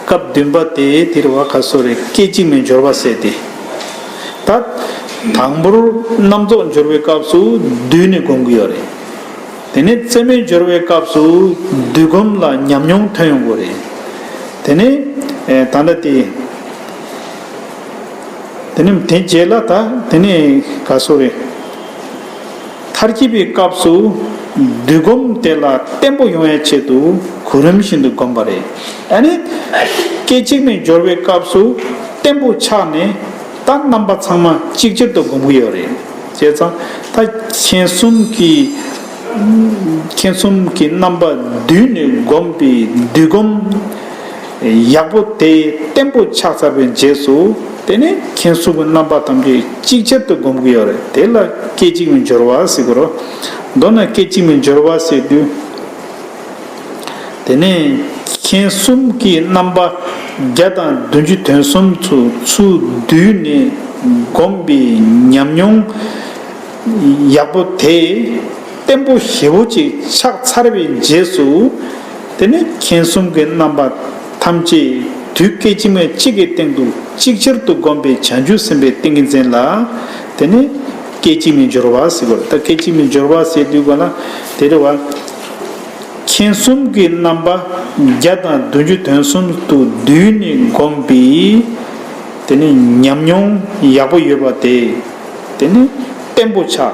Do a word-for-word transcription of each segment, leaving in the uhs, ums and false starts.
སྐབས་བདུན་པ་དེ་དེར་བ་ཁ་སོ་རེ་སྐད་ཅིག་མའི་སྦྱོར་བ་ཟེར་ཏེ། ད་དང་པོར་རྣམ་རྫོགས་སྦྱོར་བའི་སྐབས་སུ་བསྡུས་ནས་སྒོམ་གྱི་ཡོད་རེད། དེ་ནས་རྩེ་མོའི་སྦྱོར་བའི་སྐབས་སུ་བསྡུས་སྒོམ་ལ་ཉམས་མྱོང་ཐོན་ཡོང་གི་རེད། དེ་ནས་ད་ལྟ་དེ། དེ་ནས་དེ་རྗེས་ལ་ད་དེ་ནས་ག་སོ་རེ། མཐར་གྱིས་པའི་སྐབས་སུ་བསྡུས་སྒོམ་དེ་ལ་བརྟན་པོ་ཡོང་བའི་ཆེད་དུ་གོ་རིམ་བཞིན་དུ་བསྒོམ་པ་རེད། ཨ་ནི་སྐད་ཅིག་མའི་སྦྱོར་བའི་སྐབས་སུ་བརྟན་པོ་ཆགས་ནས་ད་རྣམ་པ་ཚང་མ་གཅིག་ཅར་དུ་བསྒོམ་གྱི་ཡོད་རེད། བྱས་ཙང་ད་མཁྱེན་གསུམ་གྱི་མཁྱེན་གསུམ་གྱི་རྣམ་པ་བསྡུས་ནས་བསྒོམས་པའི་བསྡུས་སྒོམ་ཡག་པོ་དེ་བརྟན་པོ་ཆགས་ཚར་བའི་རྗེས་སུ། དེ་ནས་མཁྱེན་གསུམ་གྱི་རྣམ་པ་ཐམས་ཅད་གཅིག་ཅར་དུ་བསྒོམ་གྱི་ཡོད་རེད། དེ་ལ་སྐད་ཅིག་མའི་སྦྱོར་བ་ཟེར་གྱི་རེད། མདོར་ན་སྐད་ཅིག་མའི་སྦྱོར་བ་ཟེར་དུས། དེ་ནས་མཁྱེན་གསུམ་གྱི་རྣམ་པ་བརྒྱ་དང་བདུན་ཅུ་དོན་གསུམ་ཚོ་ཚུར་བསྡུས་ནས་བསྒོམས་པའི་ཉམས་མྱོང་ཡག་པོ་དེ་བརྟན་པོ་ཞེ་པོ་ཅིག་ཆགས་ཚར་བའི་རྗེས་སུ། དེ་ནས་མཁྱེན་གསུམ་གྱི་རྣམ་པ་ཐམས་ཅད་དུས་སྐད་ཅིག་མ་གཅིག་གི་སྟེང་དུ་གཅིག་ཅར་དུ་བསྒོམས་པའི་བྱང་ཆུབ་སེམས་དཔའི་ཏིང་ངེ་འཛིན་ལ། དེ་ནས་སྐད་ཅིག་མའི་སྦྱོར་བ་ཟེར་དགོས་རེད། ད་སྐད་ཅིག་མའི་སྦྱོར་བ་ཟེར་དུས་ག་ལ་དེ་རེད་བ། མཁྱེན་གསུམ་གྱི་རྣམ་པ་བརྒྱ་དང་བདུན་ཅུ་དོན་གསུམ་དུ་བསྡུས་ནས་བསྒོམས་པའི། དེ་ནི་ཉམས་མྱོང་ཡག་པོ་ཡོད་པ་དེ། དེ་ནི་བརྟན་པོ་ཆགས།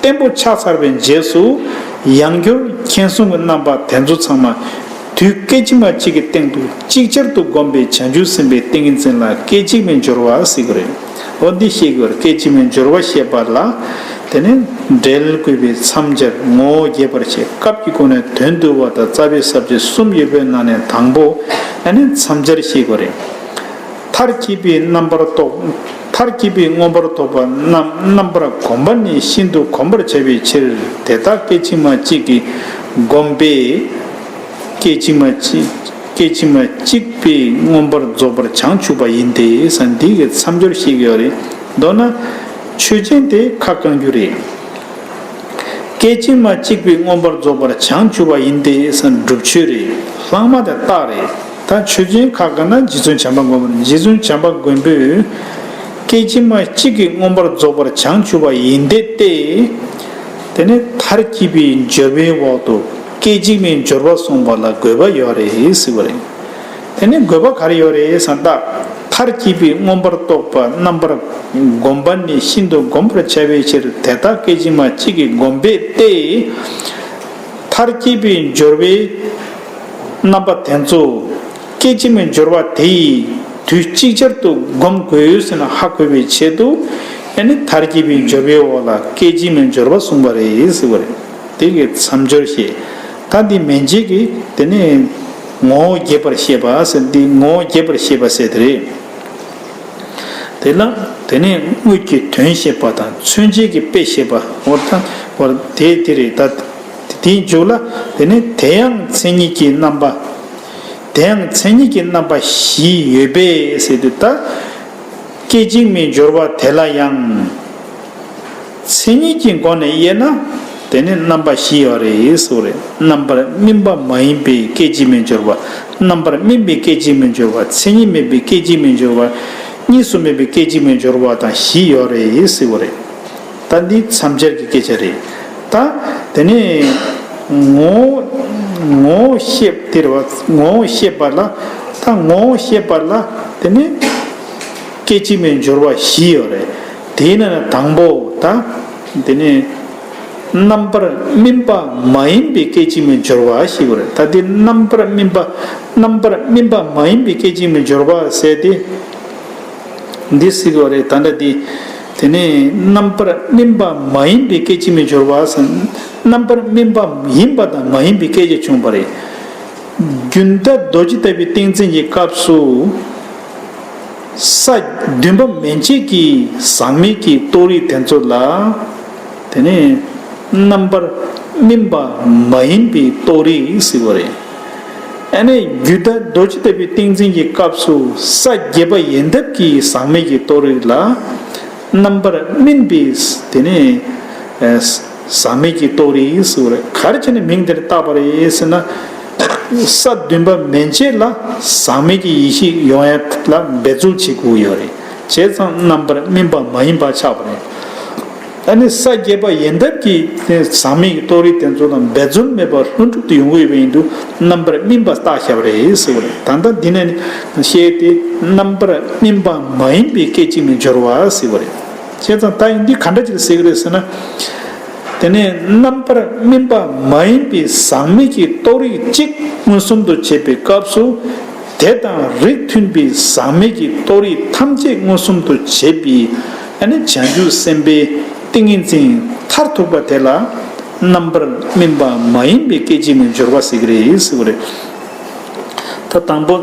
བརྟན་པོ་ཆགས་ཚར་བའི་རྗེས་སུ། ཡང་བསྐྱར་མཁྱེན་གསུམ་གྱི་རྣམ་པ་དེ་ཚོ་ཚང་མ། དུས་སྐད་ཅིག་མ་གཅིག་གི་སྟེང་དུ་གཅིག་ཅར་དུ་བསྒོམས་པའི་བྱང་ཆུབ་སེམས་དཔའི་ཏིང་ངེ་འཛིན་ལ་སྐད་ཅིག་མའི་སྦྱོར་བ་ཟེར་གྱི་རེད། འོ་འདི་ཤེས་དགོས་རེད། སྐད་ཅིག་མའི་སྦྱོར་བ་ཤེས་པ་ལ། དེ་ནི་འགྲེལ་དགོས་པའི་མཚམས་སྦྱར་ངོ་བོ་རྒྱས་པར་བཤད། སྐབས་ཀྱི་སྒོ་ནས་དོན་བསྡུ་བ་དང་རྩ་བའི་ས་བཅད་གསུམ་ཡོད་པའི་ནང་ནས་དང་པོ། ཨ་ནི་མཚམས་སྦྱར་ཤེས་དགོས་རེད། མཐར་གྱིས་པའི་རྣམ་པར་རྟོག་མཐར་གྱིས་པའི་མངོན་པར་རྟོགས་པ་རྣམ་རྣམ་པར་གོམས་པ་ནི་ཤིན་ཏུ་གོམས་པར་བྱ་བའི་ཕྱིར། དེ་དག་སྐད་ཅིག་མ་གཅིག་གིས་བསྒོམས་པས། སྐད་ཅིག་མ་གཅིག་སྐད་ཅིག་མ་གཅིག་པའི་མངོན་པར་རྫོགས་པར་བྱང་ཆུབ་པ་ཡིན་ཏེ་ཟེར། འདི་གི་མཚམས་སྦྱོར་ཞིག་ཡོད་རེད། མདོར་ན། ཆོས་ཅན་དེ་ཁ་བསྐང་རྒྱུ་རེད། སྐད་ཅིག་མ་གཅིག་པའི་མངོན་པར་རྫོགས་པར་བྱང་ཆུབ་པ་ཡིན་ཏེ་ཟེར། སྒྲུབ་ཆོས་རེད། ལྷག་མ་དེ་རྟགས་རེད། ད་ཆོས་ཅན་ཁ་བསྐང་ན་རྗེ་བཙུན་བྱམས་པ་མགོན་པོ་རེད། རྗེ་བཙུན་བྱམས་པ་མགོན་པོས། སྐད་ཅིག་མ་གཅིག་གིས་མངོན་པར་རྫོགས་པར་བྱང་ཆུབ་པ་ཡིན་ཏེ་སྟེ། དེ་ནི་མཐར་གྱིས་པའི་སྦྱོར་བའི་འོག་ཏུ་སྐད་ཅིག་མའི་སྦྱོར་བ་གསུངས་པ་ལ་དགོས་པ་ཡོད་རེད་ཟེར་བ་རེད། དེ་ནི་དགོས་པ་ག་རེ་ཡོད་རེད་ཟེར་ན། མཐར་གྱིས་པའི་མངོན་པར་རྟོགས་པ་རྣམ་པར་གོམས་པ་ནི་ཤིན་ཏུ་གོམས་པར་བྱ་བའི་ཕྱིར། དེ་དག་སྐད་ཅིག་མ་གཅིག་གིས་བསྒོམས་པས་ཏེ། མཐར་གྱིས་པའི་སྦྱོར་བའི་རྣམ་པ་དེ་ཚོ། སྐད་ཅིག་མའི་སྦྱོར་བ་དེ་ཡིས་དུས་གཅིག་ཅར་དུ་བསྒོམ་དགོས་ཟེར་ན་ཧ་གོ་བའི་ཆེད་དུ། ཨ་ནི་མཐར་གྱིས་པའི་སྦྱོར་བའི་འོག་ལ་སྐད་ཅིག་མའི་སྦྱོར་བ་གསུངས་པ་རེད་ཟེར་བ་རེད། དེ་གའི་མཚམས་སྦྱོར་ཞེས། ད་འདི་མན་ཆད་ཀྱི་དེ་ནས་ངོ་བོ་རྒྱས་པར་བཤད་པ་ཟེར། འདི་ངོ་བོ་རྒྱས་པར་བཤད་པ་ཟེར་དེ་རེད། དེ་ལ་དེ་ནས་དངོས་ཀྱི་དོན་བཤད་པ་དང་མཚོན་བྱེད་ཀྱི་དཔེ་བཤད་པ། འོ་ད་འོ་དེ་དེ་རེད། ད་དེའི་མཇུག་ལ་དེ་ནས་དེ་ཡང་མཚན་ཉིད་ཀྱི་རྣམ་པ། དེ་ཡང་མཚན་ཉིད་ཀྱི་རྣམ་པ་བཞི་ཡོད་པས་ཟེར་དུས། ད་སྐད་ཅིག་མའི་སྦྱོར་བ་དེ་ལ་ཡང་། མཚན་ཉིད་ཀྱི་སྒོ་ནས་དབྱེ་ན། དེ་ནི་རྣམ་པ་བཞི་ཡོད་རེད་ཟེར་བ་རེད། རྣམ་པར་སྨིན་པ་མ་ཡིན་པའི་སྐད་ཅིག་མའི་སྦྱོར་བ། རྣམ་པར་སྨིན་པའི་སྐད་ཅིག་མའི་སྦྱོར་བ། མཚན་ཉིད་མེད་པའི་སྐད་ཅིག་མའི་སྦྱོར་བ། གཉིས་སུ་མེད་པའི་སྐད་ཅིག་མའི་སྦྱོར་བ་དང་བཞི་ཡོད་རེད་ཟེར་བ་རེད། ད་འདི་མཚམས་སྦྱར་གྱི་སྐད་ཆ་རེད། ད་དེ་ནས་ངོ་བོ་ངོ་བོ་བཤད་དེ་རེད་བ། ངོ་བོ་བཤད་པ་ལ། ད་ངོ་བོ་བཤད་པ་ལ་དེ་ནས་སྐད་ཅིག་མའི་སྦྱོར་བ་བཞི་ཡོད་རེད། དེའི་ནང་ནས་དང་པོ་ད་དེ་ནས་རྣམ་པར་སྨིན་པ་མ་ཡིན་པའི་སྐད་ཅིག་མའི་སྦྱོར་བ་ཞེས་པ་རེད། ད་དེ་རྣམ་པར་སྨིན་པ། རྣམ་པར་སྨིན་པ་མ་ཡིན་པའི་སྐད་ཅིག་མའི་སྦྱོར་བ་ཟེར་ཏེ། འདི་ཟེར་གྱི་ཡོད་རེད། ད་ལྟ་འདི། དེ་ནས་རྣམ་པར་སྨིན་པ་མ་ཡིན་པའི་སྐད་ཅིག་མའི་སྦྱོར་བ་ཟེར། རྣམ་པར་སྨིན་པ་ཡིན་པ་དང་མ་ཡིན་པའི་སྐད་ཆ་བྱུང་བ་རེད། རྒྱུན་མཐའ་རྡོ་རྗེ་ལྟ་བུའི་ཏིང་འཛིན་གྱི་སྐབས་སུ། ས་བདུན་པ་མན་ཆད་ཀྱི་ཟག་མེད་ཀྱི་རྟོགས་རིགས་དེ་ཚོ་ལ། དེ་ནས་རྣམ་པར་སྨིན་པ་མ་ཡིན་པའི་རྟོགས་རིགས་ཟེར་བ་རེད། ཨ་ནི་རྒྱུན་མཐའ་རྡོ་རྗེ་ལྟ་བུའི་ཏིང་འཛིན་གྱི་སྐབས་སུ་ས་བརྒྱད་པ་ཡལ་འདབ་ཀྱི་ཟག་མེད་ཀྱི་རྟོགས་རིགས་ལ། རྣམ་པར་སྨིན་པའི་དེ་ནས་ཨ་ཟག་མེད་ཀྱི་རྟོགས་རིགས་ཟེར་བ་རེད། ག་རེ་བྱས་ནས་མིང་དེ་འདྲ་བཏགས་པ་རེད་ཟེར་ན། ས་བདུན་པ་མན་ཆད་ལ་ཟག་མེད་ཀྱི་ཡེ་ཤེས་ཡོང་ཡ་ལ་འབད་རྩོལ་བྱེད་དགོས་ཡོད་རེད། བྱས་ཙང་རྣམ་པར་སྨིན་པ་མ་ཡིན་པ་ཆགས་པ་རེད། ཨ་ནི་ས་བརྒྱད་པ་ཡལ་འདབ་ཀྱི་ཟག་མེད་ཀྱི་རྟོག་རིས་དེ་ཚོ་དང་འབད་རྩོལ་མེད་པར་ལྷུན་གྲུབ་ཏུ་ཡོང་གི་ཡོད་པ་ཡིན་དུས་རྣམ་པར་སྨིན་པ་བཏགས་བཞག་པ་རེད་ཟེར་བ་རེད། ད་ལྟ་འདི་ནས་ནི་བཤད་དེ་རྣམ་པར་སྨིན་པ་མ་ཡིན་པའི་སྐད་ཅིག་མའི་སྦྱོར་བ་ཟེར་བ་རེད། བྱས་ཙང་ད་ཡིན་འདི་ག་འདྲ་ཅིག་ཟེར་གི་རེད་ཟེར་ན། དེ་ནས་རྣམ་པར་སྨིན་པ་མ་ཡིན་པའི་ཟག་མེད་ཀྱི་རྟོག་རིས་གཅིག་མངོན་སུམ་དུ་བྱེད་པའི་སྐབས་སུ། དེ་དང་རིགས་མཐུན་པའི་ཟག་མེད་ཀྱི་རྟོག་རིས་ཐམས་ཅད་མངོན་སུམ་དུ་བྱེད་པའི་ཨ་ནི་བྱང་ཆུབ་སེམས་དཔའི་ཏིང་ངེ་འཛིན་མཐར་ཐུག་པ་དེ་ལ་རྣམ་པར་སྨིན་པ་མ་ཡིན་པའི་སྐད་ཅིག་མའི་སྦྱོར་བ་ཟེར་གི་རེད་ཟེར་བ་རེད། ད་དང་པོ་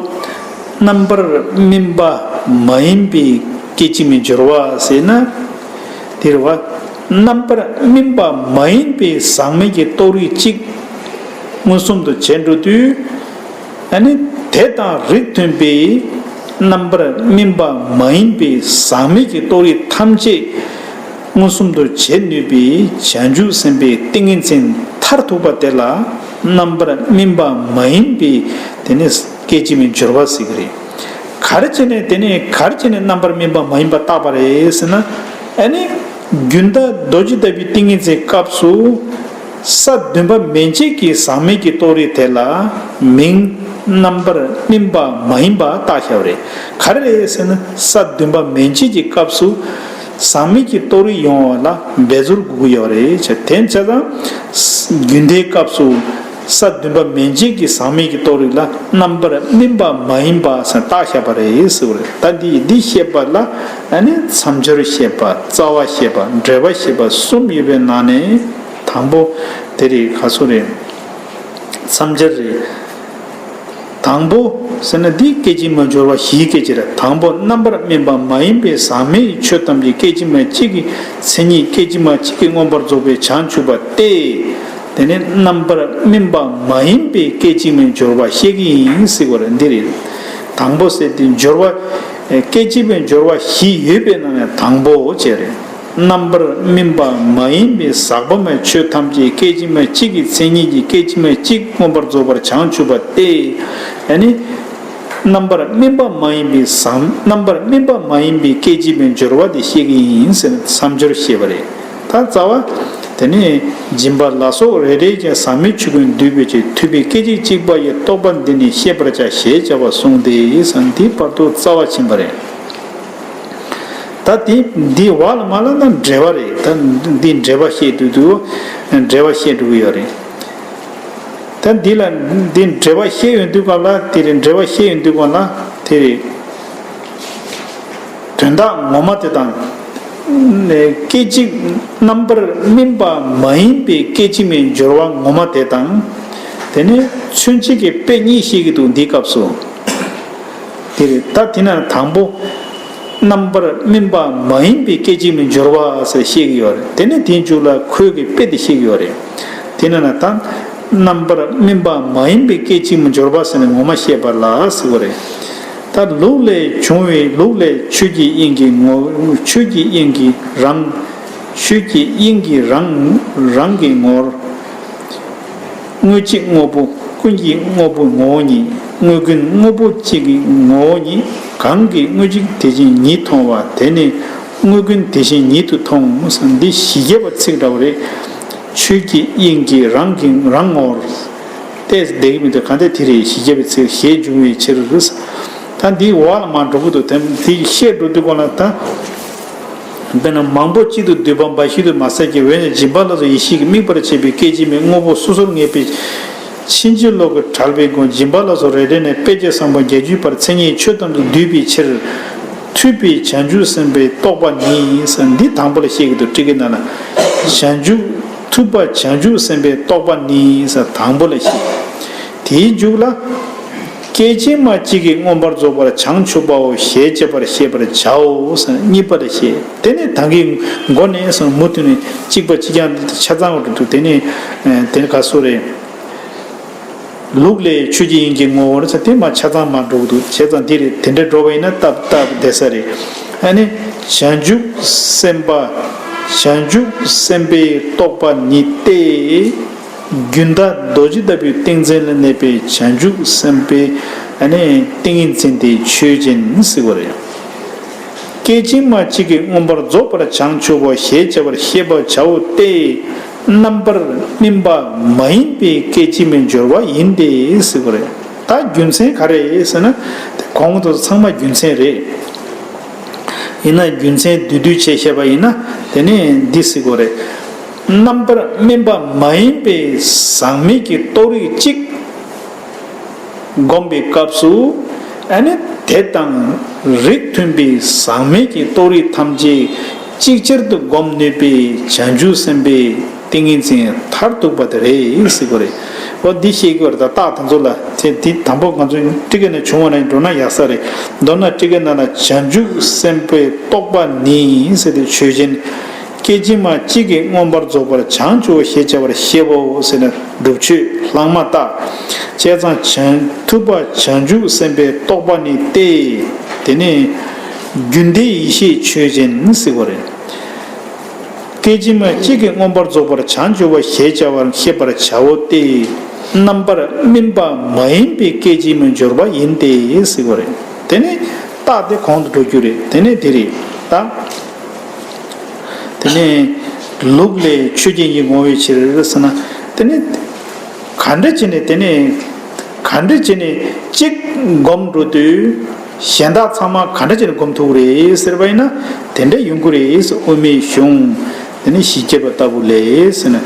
རྣམ་པར་སྨིན་པ་མ་ཡིན་པའི་སྐད་ཅིག་མའི་སྦྱོར་བ་ཟེར་ན། དེ་རེད་བ། རྣམ་པར་སྨིན་པ་མ་ཡིན་པའི་ཟག་མེད་ཀྱི་རྟོག་རིས་གཅིག་མངོན་སུམ་དུ་བྱས་འགྲོ་དུས། ཨ་ནི་དེ་དང་རིགས་མཐུན་པའི་རྣམ་པར་སྨིན་པ་མ་ཡིན་པའི་ཟག་མེད་ཀྱི་རྟོག་རིས་ཐམས་ཅད་མངོན་སུམ་དུ་བྱེད་ནུས་པའི་བྱང་ཆུབ་སེམས་དཔའི་ཏིང་ངེ་འཛིན་མཐར་ཐུག་པ་དེ་ལ་རྣམ་པར་སྨིན་པ་མ་ཡིན་པའི་དེ་ནི་སྐད་ཅིག་མའི་སྦྱོར་བ་ཟེར་གྱི་རེད། ག་རེ་བྱས་ནས་དེ་ནི་ག་རེ་བྱས་ནས་རྣམ་པར་སྨིན་པ་མ་ཡིན་པ་བཏགས་པ་རེད་ཟེར་ན། ཨ་ནི་རྒྱུན་མཐའ་རྡོ་རྗེ་ལྟ་བུའི་ཏིང་ངེ་འཛིན་སྐབས་སུ། ས་བདུན་པ་མན་ཆད་ཀྱི་ཟག་མེད་ཀྱི་རྟོག་རིས་དེ་ལ་མིང་རྣམ་པར་སྨིན་པ་མ་ཡིན་པ་བཏགས་བཞག་པ་རེད། ག་རེ་རེད་ཟེར་ན་ས་བདུན་པ་མན་ཆད་ཀྱི་སྐབས་སུ་ཟག་མེད་ཀྱི་རྟོག་རིས་ཡོང་བ་ལ་འབད་རྩོལ་དགོས་ཀྱི་ཡོད་རེད། བྱས་དེ་བྱས་ཙང་རྒྱུན་མཐའི་སྐབས་སུ་ས་བདུན་པ་མན་ཆད་ཀྱི་ཟག་མེད་ཀྱི་རྟོག་རིས་ལ་རྣམ་པར་སྨིན་པ་མ་ཡིན་པ་ཟེར་བཏགས་བཞག་པ་རེད་ཟེར་བ་རེད། ད་འདི་འདི་བཤད་པ་ལ་ཨ་ནི་མཚམས་སྦྱོར་བཤད་པ་རྩ་བ་བཤད་པ་འགྲེལ་པ་བཤད་པ་གསུམ་ཡོད་པའི་ནང་ནས། དང་པོ། དེ་རེད་ག་ཚོད་རེད། མཚམས་སྦྱར་རེད། དང་པོ། ཟེར་ན་འདི་སྐད་ཅིག་མའི་སྦྱོར་བ་བཞིའི་སྐད་ཅིག་རེད། དང་པོ་རྣམ་པར་སྨིན་པ་མ་ཡིན་པའི་ཟག་མེད་ཀྱི་ཆོས་ཐམས་ཅད་སྐད་ཅིག་མ་གཅིག་གི་མཚན་ཉིད་སྐད་ཅིག་མ་གཅིག་གིས་མངོན་པར་རྫོགས་པའི་བྱང་ཆུབ་པ་སྟེ། དེ་ནི་རྣམ་པར་སྨིན་པ་མ་ཡིན་པའི་སྐད་ཅིག་མའི་སྦྱོར་བ་བཤད་ཀྱི་ཡིན་ཟེར་བ་རེད། འདི་རེད། དང་པོ་ཟེར་དེ་སྦྱོར་བ། སྐད་ཅིག་མའི་སྦྱོར་བ་བཞི་ཡོད་པའི་ནང་ནས་དང་པོ་བྱས་རེད། རྣམ་པར་སྨིན་པ་མ་ཡིན་པའི་ཟག་པ་མའི་ཆོས་ཐམས་ཅད་སྐད་ཅིག་མ་གཅིག་གི་མཚན་ཉིད་ཀྱིས་སྐད་ཅིག་མ་གཅིག་མངོན་པར་རྫོགས་པར་བྱང་ཆུབ་པ་སྟེ། ཨ་ནི། རྣམ་པར་སྨིན་པ་མ་ཡིན་པའི་ཟག་རྣམ་པར་སྨིན་པ་མ་ཡིན་པའི་སྐད་ཅིག་མའི་སྦྱོར་བ་དེ་བཤད་ཀྱི་ཡིན་ཟེར་ནས་མཚམས་སྦྱོར་བཤད་པ་རེད། ད་རྩ་བ། དེ་ནས་སྦྱིན་པ་ལ་སོགས་རེ་རེ་བཞིན་ཟག་མེད་ཆོས་ཀུན་འདུས་པའི་ཕྱིར་ཐུབ་པའི་སྐད་ཅིག་གཅིག་པ་ཡི་རྟོགས་པ་འདི་ནི་ཤེས་པར་བྱ་ཞེས་བྱ་བ་གསུངས་ཏེ་ཟེར་འདི་བར་དུ་རྩ་བ་ཕྱིན་པ་རེད། ད་དེ་འདི་བ་ལ་མ་ལ་ན་འགྲེལ་བ་རེད། ད་འདི་འགྲེལ་བ་བཤད་དུས་དུ་འགྲེལ་བ་བཤད་འགྲོ་གི་ཡོད་རེད། ད་འདི་ལ་འདི་འགྲེལ་བ་བཤད་ཡོང་དུས་སྐབས་ལ་དེ་རེད། འགྲེལ་བ་བཤད་ཡོང་དུས་སྐབས་ལ་དེ་རེད། དོན་དག་ངོ་མ་དེ་དང་། སྐད་ཅིག་རྣམ་པར་སྨིན་པ་མ་ཡིན་པའི་སྐད་ཅིག་མའི་སྦྱོར་བ་ངོ་མ་དེ་དང་། དེ་ནས་མཚོན་བྱེད་ཀྱི་དཔེ་གཉིས་བཤད་ཀྱི་འདུག་འདིའི་སྐབས་སུ། དེ་རེད། ད་དེ་ན་དང་པོ། རྣམ་པར་སྨིན་པ་མ་ཡིན་པའི་སྐད་ཅིག་མའི་སྦྱོར་བ་ཟེར་བཤད་ཀྱི་ཡོད་རེད། དེ་ནས་དེའི་མཇུག་ལ་ཁོས་ཀྱི་དཔེ་དེ་བཤད་ཀྱི་ཡོད་རེད། དེ་ན་ན་ད། རྣམ་པར་སྨིན་པ་མ་ཡིན་པའི་སྐད་ཅིག་མའི་སྦྱོར་བ་ཟེར་ནས་ངོ་མ་བཤད་པ་ལ་ཟེར་བ་རེད། ད་ལུགས་ལས་བྱུང་བའི་ལུགས་ལས་ཆོས་ཀྱི་དབྱིངས་ཀྱི་ངོ་ཆོས་ཀྱི་དབྱིངས་ཀྱི་རང་། ཆོས་ཀྱི་དབྱིངས་ཀྱི་རང་རང་གི་ངོར། དངོས་གཅིག་དངོས་པོ་ཀུན་གྱི་དངོས་པོའི་ངོ་བོ་ཉིད། དངོས་ཀུན་དངོས་པོ་གཅིག་གི་ངོ་བོ་ཉིད། གང་གིས་དངོས་གཅིག་དེ་བཞིན་ཉིད་མཐོང་བ་དེ་ནི་དངོས་ཀུན་དེ་བཞིན་ཉིད་དུ་མཐོང་། འདི་ཞི་རྒྱས་པ་ཚིག་འདྲ་བ་རེད། ཆོས་ཀྱི་དབྱིངས་ཀྱི་རང་གི་རང་ངོར། ཏོག་ཙམ་བསྡད་ཀྱི་མི་འདུག་གང་ལྟར་དེ་རེད། ཞི་རྒྱས་པའི་ཚིག་ཞེས་འབྱུང་བའི་ཕྱིར། ད་འདི་འོག་ལ་མར་འགྲོ་གི་འདུག་དེ་འདི་བཤད་འགྲོ་དུས་སྒང་ལ་ད། དཔེར་ན་མང་པོ་གཅིག་ཏུ་བསྡུས་པ་འབའ་ཞིག་ཏུ་མ་ཟད་ཀྱི། འོན་ཀྱང་སྦྱིན་པ་ལ་སོགས་ཡེ་ཤེས་ཀྱིས་དམིགས་པར་བྱས་པའི་སྐད་ཅིག་མའི་དངོས་པོ་སོ་སོར་ངེས་པའི་ཕྱིན་ཅི་ལོག་གི་བྲལ་བའི་སྒོ། སྦྱིན་པ་ལ་སོགས་རེ་རེ་ནས་དཔེ་བྱད་བཟང་པོ་བརྒྱད་ཅུའི་བར་མཚན་ཉིད་ཆོས་ཐམས་ཅད་འདུས་པའི་ཕྱིར། ཐུབ་པའི་བྱང་ཆུབ་སེམས་དཔའི་རྟོགས་པ་ནི་ཟེར་འདི་དང་པོ་ལ་བཤད་ཀྱི་འདུག་ཊཱི་ཀའི་ནང་ལ། བྱང་ཆུབ་ཐུབ་པ་བྱང་ཆུབ་སེམས་དཔའི་རྟོགས་པ་ནི་ཟེར་དང་པོ་ལ་བཤད། དེའི་མཇུག་ལ། སྐད་ཅིག་མ་གཅིག་གིས་མངོན་པར་རྫོགས་པར་བྱང་ཆུབ་པའོ་ཞེས་བྱ་བར་ཤེས་པར་བྱའོ་ཟེར་གཉིས་པ་ལ་བཤད། དེ་ནས་ད་གིན་མགོ་ནས་ཟེར་མུ་མཐུད་ནས་གཅིག་པ་གཅིག་རྐྱང་འདི་ཆ་ཚང་བ་འགྲོ་འདུག་དེ་ནས་དེ་ནས་ག་སོ་རེད། ལུགས་ལས་ཆོས་ཀྱི་དབྱིངས་ཀྱི་ངོ་བོར་ཟེར་དེ་མ་ཆ་ཚང་མ་འགྲོ་གི་འདུག་བྱས་ཙང་འདི་རེད། དེ་འདྲ་འགྲོ་བ་ཡིན་ན་སྟབས་སྟབས་བདེ་ས་རེད། ཨ་ནི་བྱང་ཆུབ་སེམས་དཔའ། བྱང་ཆུབ་སེམས་དཔའི་རྟོགས་པ་ཉིད་དེ། རྒྱུན་མཐའ་རྡོ་རྗེ་ལྟ་བུའི་ཏིང་འཛིན་ལ་གནས་པའི་བྱང་ཆུབ་སེམས་དཔའི་ཨ་ནི་ཏིང་ངེ་འཛིན་དེ་ཆོས་ཅན་ཟེར་བ་རེད། སྐད་ཅིག་མ་གཅིག་གིས་མངོན་པར་རྫོགས་པར་བྱང་ཆུབ་པ་ཞེས་བྱ་བར་ཤེས་པར་བྱའོ་སྟེ། རྣམ་པར་སྨིན་པ་མ་ཡིན་པའི་སྐད་ཅིག་མའི་སྦྱོར་བ་ཡིན་ཏེ་ཟེར་བ་རེད། ད་རྒྱུ་མཚན་ག་རེ་ཟེར་ན། དེ་གོང་དུ་ཚང་མ་རྒྱུ་མཚན་རེད། ཡིན་ན་རྒྱུ་མཚན་བསྡུས་བསྡུས་བྱས་བཤད་པ་ཡིན་ན་དེ་ནས་འདི་ཟེར་དགོས་རེད། རྣམ་པར་སྨིན་པ་མ་ཡིན་པའི་ཟག་མེད་ཀྱི་རྟོགས་རིགས་གཅིག་བསྒོམ་པའི་སྐབས་སུ། ཨ་ནི་དེ་དང་རིགས་མཐུན་པའི་ཟག་མེད་ཀྱི་རྟོགས་རིགས་ཐམས་ཅད་ཅིག་ཅར་དུ་བསྒོམ་ནུས་པའི་བྱང་ཆུབ་སེམས་དཔའི་ཏིང་ངེ་འཛིན་མཐར་ཐུག་པ་དེ་རེད་ཟེར་དགོས་རེད། འོ་འདི་ཤེས་དགོས་རེད། ད་རྟགས་དེ་ཚོ་ལ་དེ་འདི་དང་པོ་ང་ཚོ་ཊཱི་ཀ་ནས་བྱུང་བ་ནས་འགྲོ་ན་ཡག་ས་རེད། མདོར་ན་ཊཱི་ཀ་ནང་ལ་བྱང་ཆུབ་སེམས་དཔའི་རྟོགས་པ་ནི་ཟེར་ཏེ་ཆོས་ཅན། སྐད་ཅིག་མ་གཅིག་གིས་མངོན་པར་རྫོགས་པར་བྱང་ཆུབ་ཞེས་བྱ་བར་ཤེས་པའོ་ཟེར་ནས་སྒྲུབ་མཆོད་ལྷག་མ་བཏགས། བྱས་ཙང་བྱང་ཐུབ་པ་བྱང་ཆུབ་སེམས་དཔའི་རྟོགས་པ་ནི་སྟེ། དེ་ནི་རྒྱུན་མཐའི་ཡེ་ཤེས་ཆོས་ཅན་ཟེར་བ་རེད། སྐད་ཅིག་མ་གཅིག་གིས་མངོན་པར་རྫོགས་པར་བྱང་ཆུབ་པ་ཞེས་བྱ་བར་ཤེས་པར་བྱའོ་སྟེ། རྣམ་པར་སྨིན་པ་མ་ཡིན་པའི་སྐད་ཅིག་མའི་སྦྱོར་བ་ཡིན་ཏེ་ཟེར་བ་རེད། དེ་ནི་རྟགས་དེ་གོང་དུ་འགྲོ་རྒྱུ་རེད། དེ་ནི་དེ་རེད་ད། དེ་ནས་ལུགས་ལས་ཆོས་ཅན་གྱི་ངོ་བོའི་ཕྱིར་ཟེར་ན། དེ་ནས་ག་འདྲ་བྱས་ནས་དེ་ནས་ག་འདྲ་བྱས་ནས་གཅིག་སྒོམ་འགྲོ་དུས་གཞན་དག་ཚང་མ་ག་འདྲ་བྱས་ནས་སྒོམ་ཐུབ་ཀྱི་རེད་ཟེར་བ་ཡིན་ན། དེ་འདྲ་ཡོང་གི་རེད་ཟེར། དབུ་མའི་གཞུང་དེ་ནས་ཞེས་བྱ་བ་ལྟ་བུ་ལས་ཟེར་ན།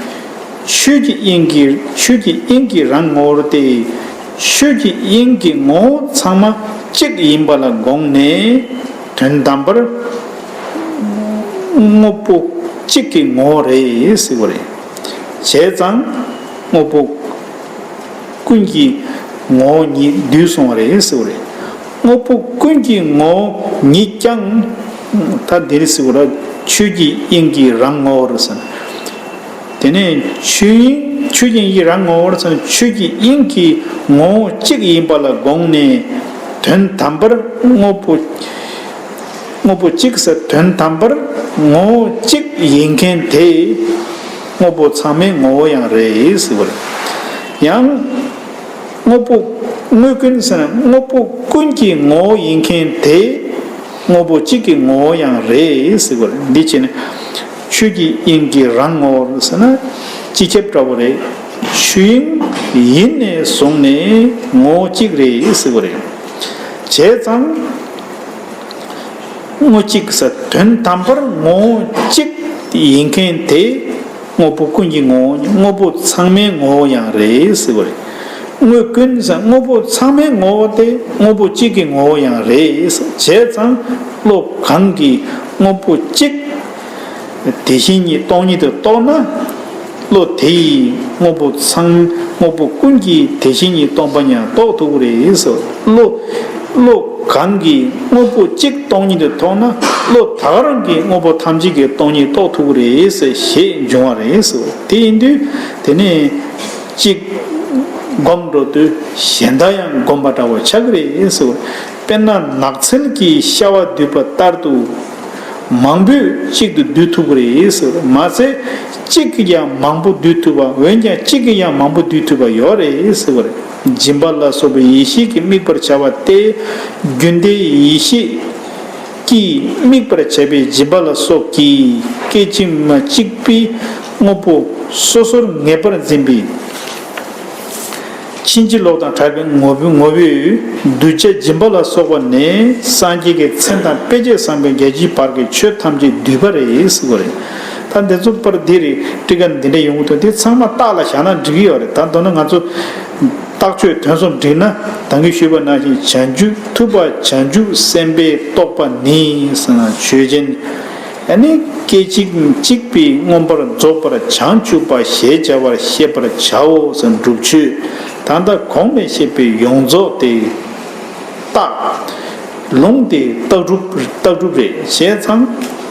ཆོས་ཀྱི་དབྱིངས་ཀྱི་ཆོས་ཀྱི་དབྱིངས་ཀྱི་རང་ངོ་བོར་ཏེ། ཆོས་ཀྱི་དབྱིངས་ཀྱི་ངོ་བོ་ཚང་མ་གཅིག་ཡིན་པ་ལ་དགོངས་ནས། དོན་དམ་པར་དངོས་པོ་གཅིག་གི་ངོ་བོ་རེད་ཟེར་བ་རེད། བྱས་ཙང་དངོས་པོ་ཀུན་གྱི་ངོ་བོ་ཉིད་བསྡུས་སོང་བ་རེད་ཟེར་བ་རེད། དངོས་པོ་ཀུན་གྱི་ངོ་བོ་ཉིད་ཀྱང་ད་འདིར་ཟེར་བ་ལ་ཆོས་ཀྱི་དབྱིངས་ཀྱི་རང་ངོ་བོར་ཟེར། དེ་ནས་ཆོས་དབྱིངས་ཆོས་ཀྱི་དབྱིངས་ཀྱི་རང་ངོ་བོར་ཟེར་ན། ཆོས་ཀྱི་དབྱིངས་ཀྱི་ངོ་བོ་གཅིག་ཡིན་པ་ལ་དགོངས་ནས། དོན་དམ་པར་དངོས་པོ་དངོས་པོ་གཅིག་ཟེར། དོན་དམ་པར་ངོ་བོ་གཅིག་ཡིན་མཁན་དེ་དངོས་པོ་ཚང་མའི་ངོ་བོ་ཡང་རེད་ཟེར་བ་རེད། ཡང་དངོས་པོ་དངོས་ཀུན་ཟེར་ན། དངོས་པོ་ཀུན་གྱི་ངོ་བོ་ཡིན་མཁན་དེ་དངོས་པོ་གཅིག་གི་ངོ་བོ་ཡང་རེད་ཟེར་བ་རེད། འདི་བྱས་ནས་ཆོས་ཀྱི་དབྱིངས་ཀྱི་རང་ངོ་བོར་ཟེར་ན་སྤྱི་ཁྱབ་འདྲ་བོ་རེད། ཆོས་དབྱིངས་ཡིན་ནས་བཟུང་ནས་ངོ་བོ་གཅིག་རེད་ཟེར་བ་རེད། བྱས་ཙང་དངོས་གཅིག་ཟེར། དོན་དམ་པར་ངོ་བོ་གཅིག་ཡིན་མཁན་དེ་དངོས་པོ་ཀུན་གྱི་ངོ་བོ། དངོས་པོ་ཚང་མའི་ངོ་བོ་ཡང་རེད་ཟེར་བ་རེད། དངོས་ཀུན་ཟེར། དངོས་པོ་ཚང་མའི་ངོ་བོ་དེ་དངོས་པོ་གཅིག་གི་ངོ་བོ་ཡང་རེད། བྱས་ཙང་བློ་གང་གིས་དངོས་པོ་གཅིག་དེ་བཞིན་ཉིད་སྟོང་ཉིད་དུ་རྟོགས་ན། བློ་དེ་ཡིས་དངོས་པོ་ཚང་དངོས་པོ་ཀུན་གྱི་དེ་བཞིན་ཉིད་སྟོང་པ་ཉིད་རྟོགས་ཐུབ་ཀྱི་རེད་ཟེར། བློ་བློ་གང་གིས་དངོས་པོ་གཅིག་སྟོང་ཉིད་དུ་རྟོགས་ན། བློ་ད་ག་རང་གིས་དངོས་པོ་ཐམས་ཅད་ཀྱི་སྟོང་ཉིད་རྟོགས་ཐུབ་ཀྱི་རེད་ཟེར་ཞེས་འབྱུང་བ་རེད་ཟེར། དེ་ཡིན་དུས་དེ་ནས་གཅིག་སྒོམ་འགྲོ་དུས་གཞན་དག་ཡང་སྒོམ་པ་འདྲ་བོ་ཆགས་ཀྱི་རེད་ཟེར། དཔེར་ན་ནགས་ཚལ་གྱི་ཤ་བ་བསྡུས་པ་ལྟར་དུ། མང་པོས་གཅིག་ཏུ་བསྡུ་ཐུབ་ཀྱི་རེད་ཟེར། མ་ཚད་གཅིག་གིས་ཀྱང་མང་པོ་བསྡུ་ཐུབ་པ། འོན་ཀྱང་གཅིག་གིས་ཀྱང་མང་པོ་བསྡུ་ཐུབ་པ་ཡོད་རེད་ཟེར་བ་རེད། སྦྱིན་པ་ལ་སོགས་པའི་ཡེ་ཤེས་ཀྱིས་དམིགས་པར་བྱ་བ་སྟེ། རྒྱུན་མཐའི་ཡེ་ཤེས་ཀྱིས་དམིགས་པར་བྱ་བའི་སྦྱིན་པ་ལ་སོགས་ཀྱིས་སྐད་ཅིག་མ་གཅིག་པའི་དངོས་པོ་སོ་སོར་ངེས་པར་འཛིན་པའི་ཕྱིན་ཅི་ལོག་དང་བྲལ་བའི་ངོ་བོ་ངོ་བོས་གདུལ་བྱ་སྦྱིན་པ་ལ་སོགས་པ་ནི་སངས་རྒྱས་ཀྱི་མཚན་དང་དཔེ་བྱད་བསམ་པའི་རྒྱལ་སྤྱིའི་བར་གྱི་ཆོས་ཐམས་ཅད་བསྡུས་པ་རེད་ཟེར་བ་རེད། ད་འདི་ཚོ་པར་འདི་རེད། ཊཱི་ཀ་འདི་འདྲ་ཡོང་གི་འདུག་འདི་ཚང་མ་རྟགས་ལ་བཞག་ན་འགྲིག་གི་ཡོད་རེད། ད་མདོར་ན་ང་ཚོ་རྟགས་ཆོས་དོན་གསུམ་འགྲིག་ན། ད་གིན་ཞུས་པ་ནང་བཞིན་བྱང་ཆུབ་ཐུབ་པ་བྱང་ཆུབ་སེམས་དཔའི་རྟོགས་པ་ནི་ཟེར་ན་ཆོས་ཅན། ཨ་ནི་སྐད་ཅིག་གཅིག་པའི་མངོན་པར་རྫོགས་པར་བྱང་ཆུབ་པ་ཞེས་བྱ་བར་ཤེས་པར་བྱའོ་ཟེར་སྒྲུབ་མཆོད། ད་ལྟ་གོང་ནས་བཤད་པའི་ཡོངས་རྫོགས་དེ་རྟགས། ལུང་དེ་རྟགས་སྒྲུབ་རྟགས་སྒྲུབ་རེད། བྱས་ཙང་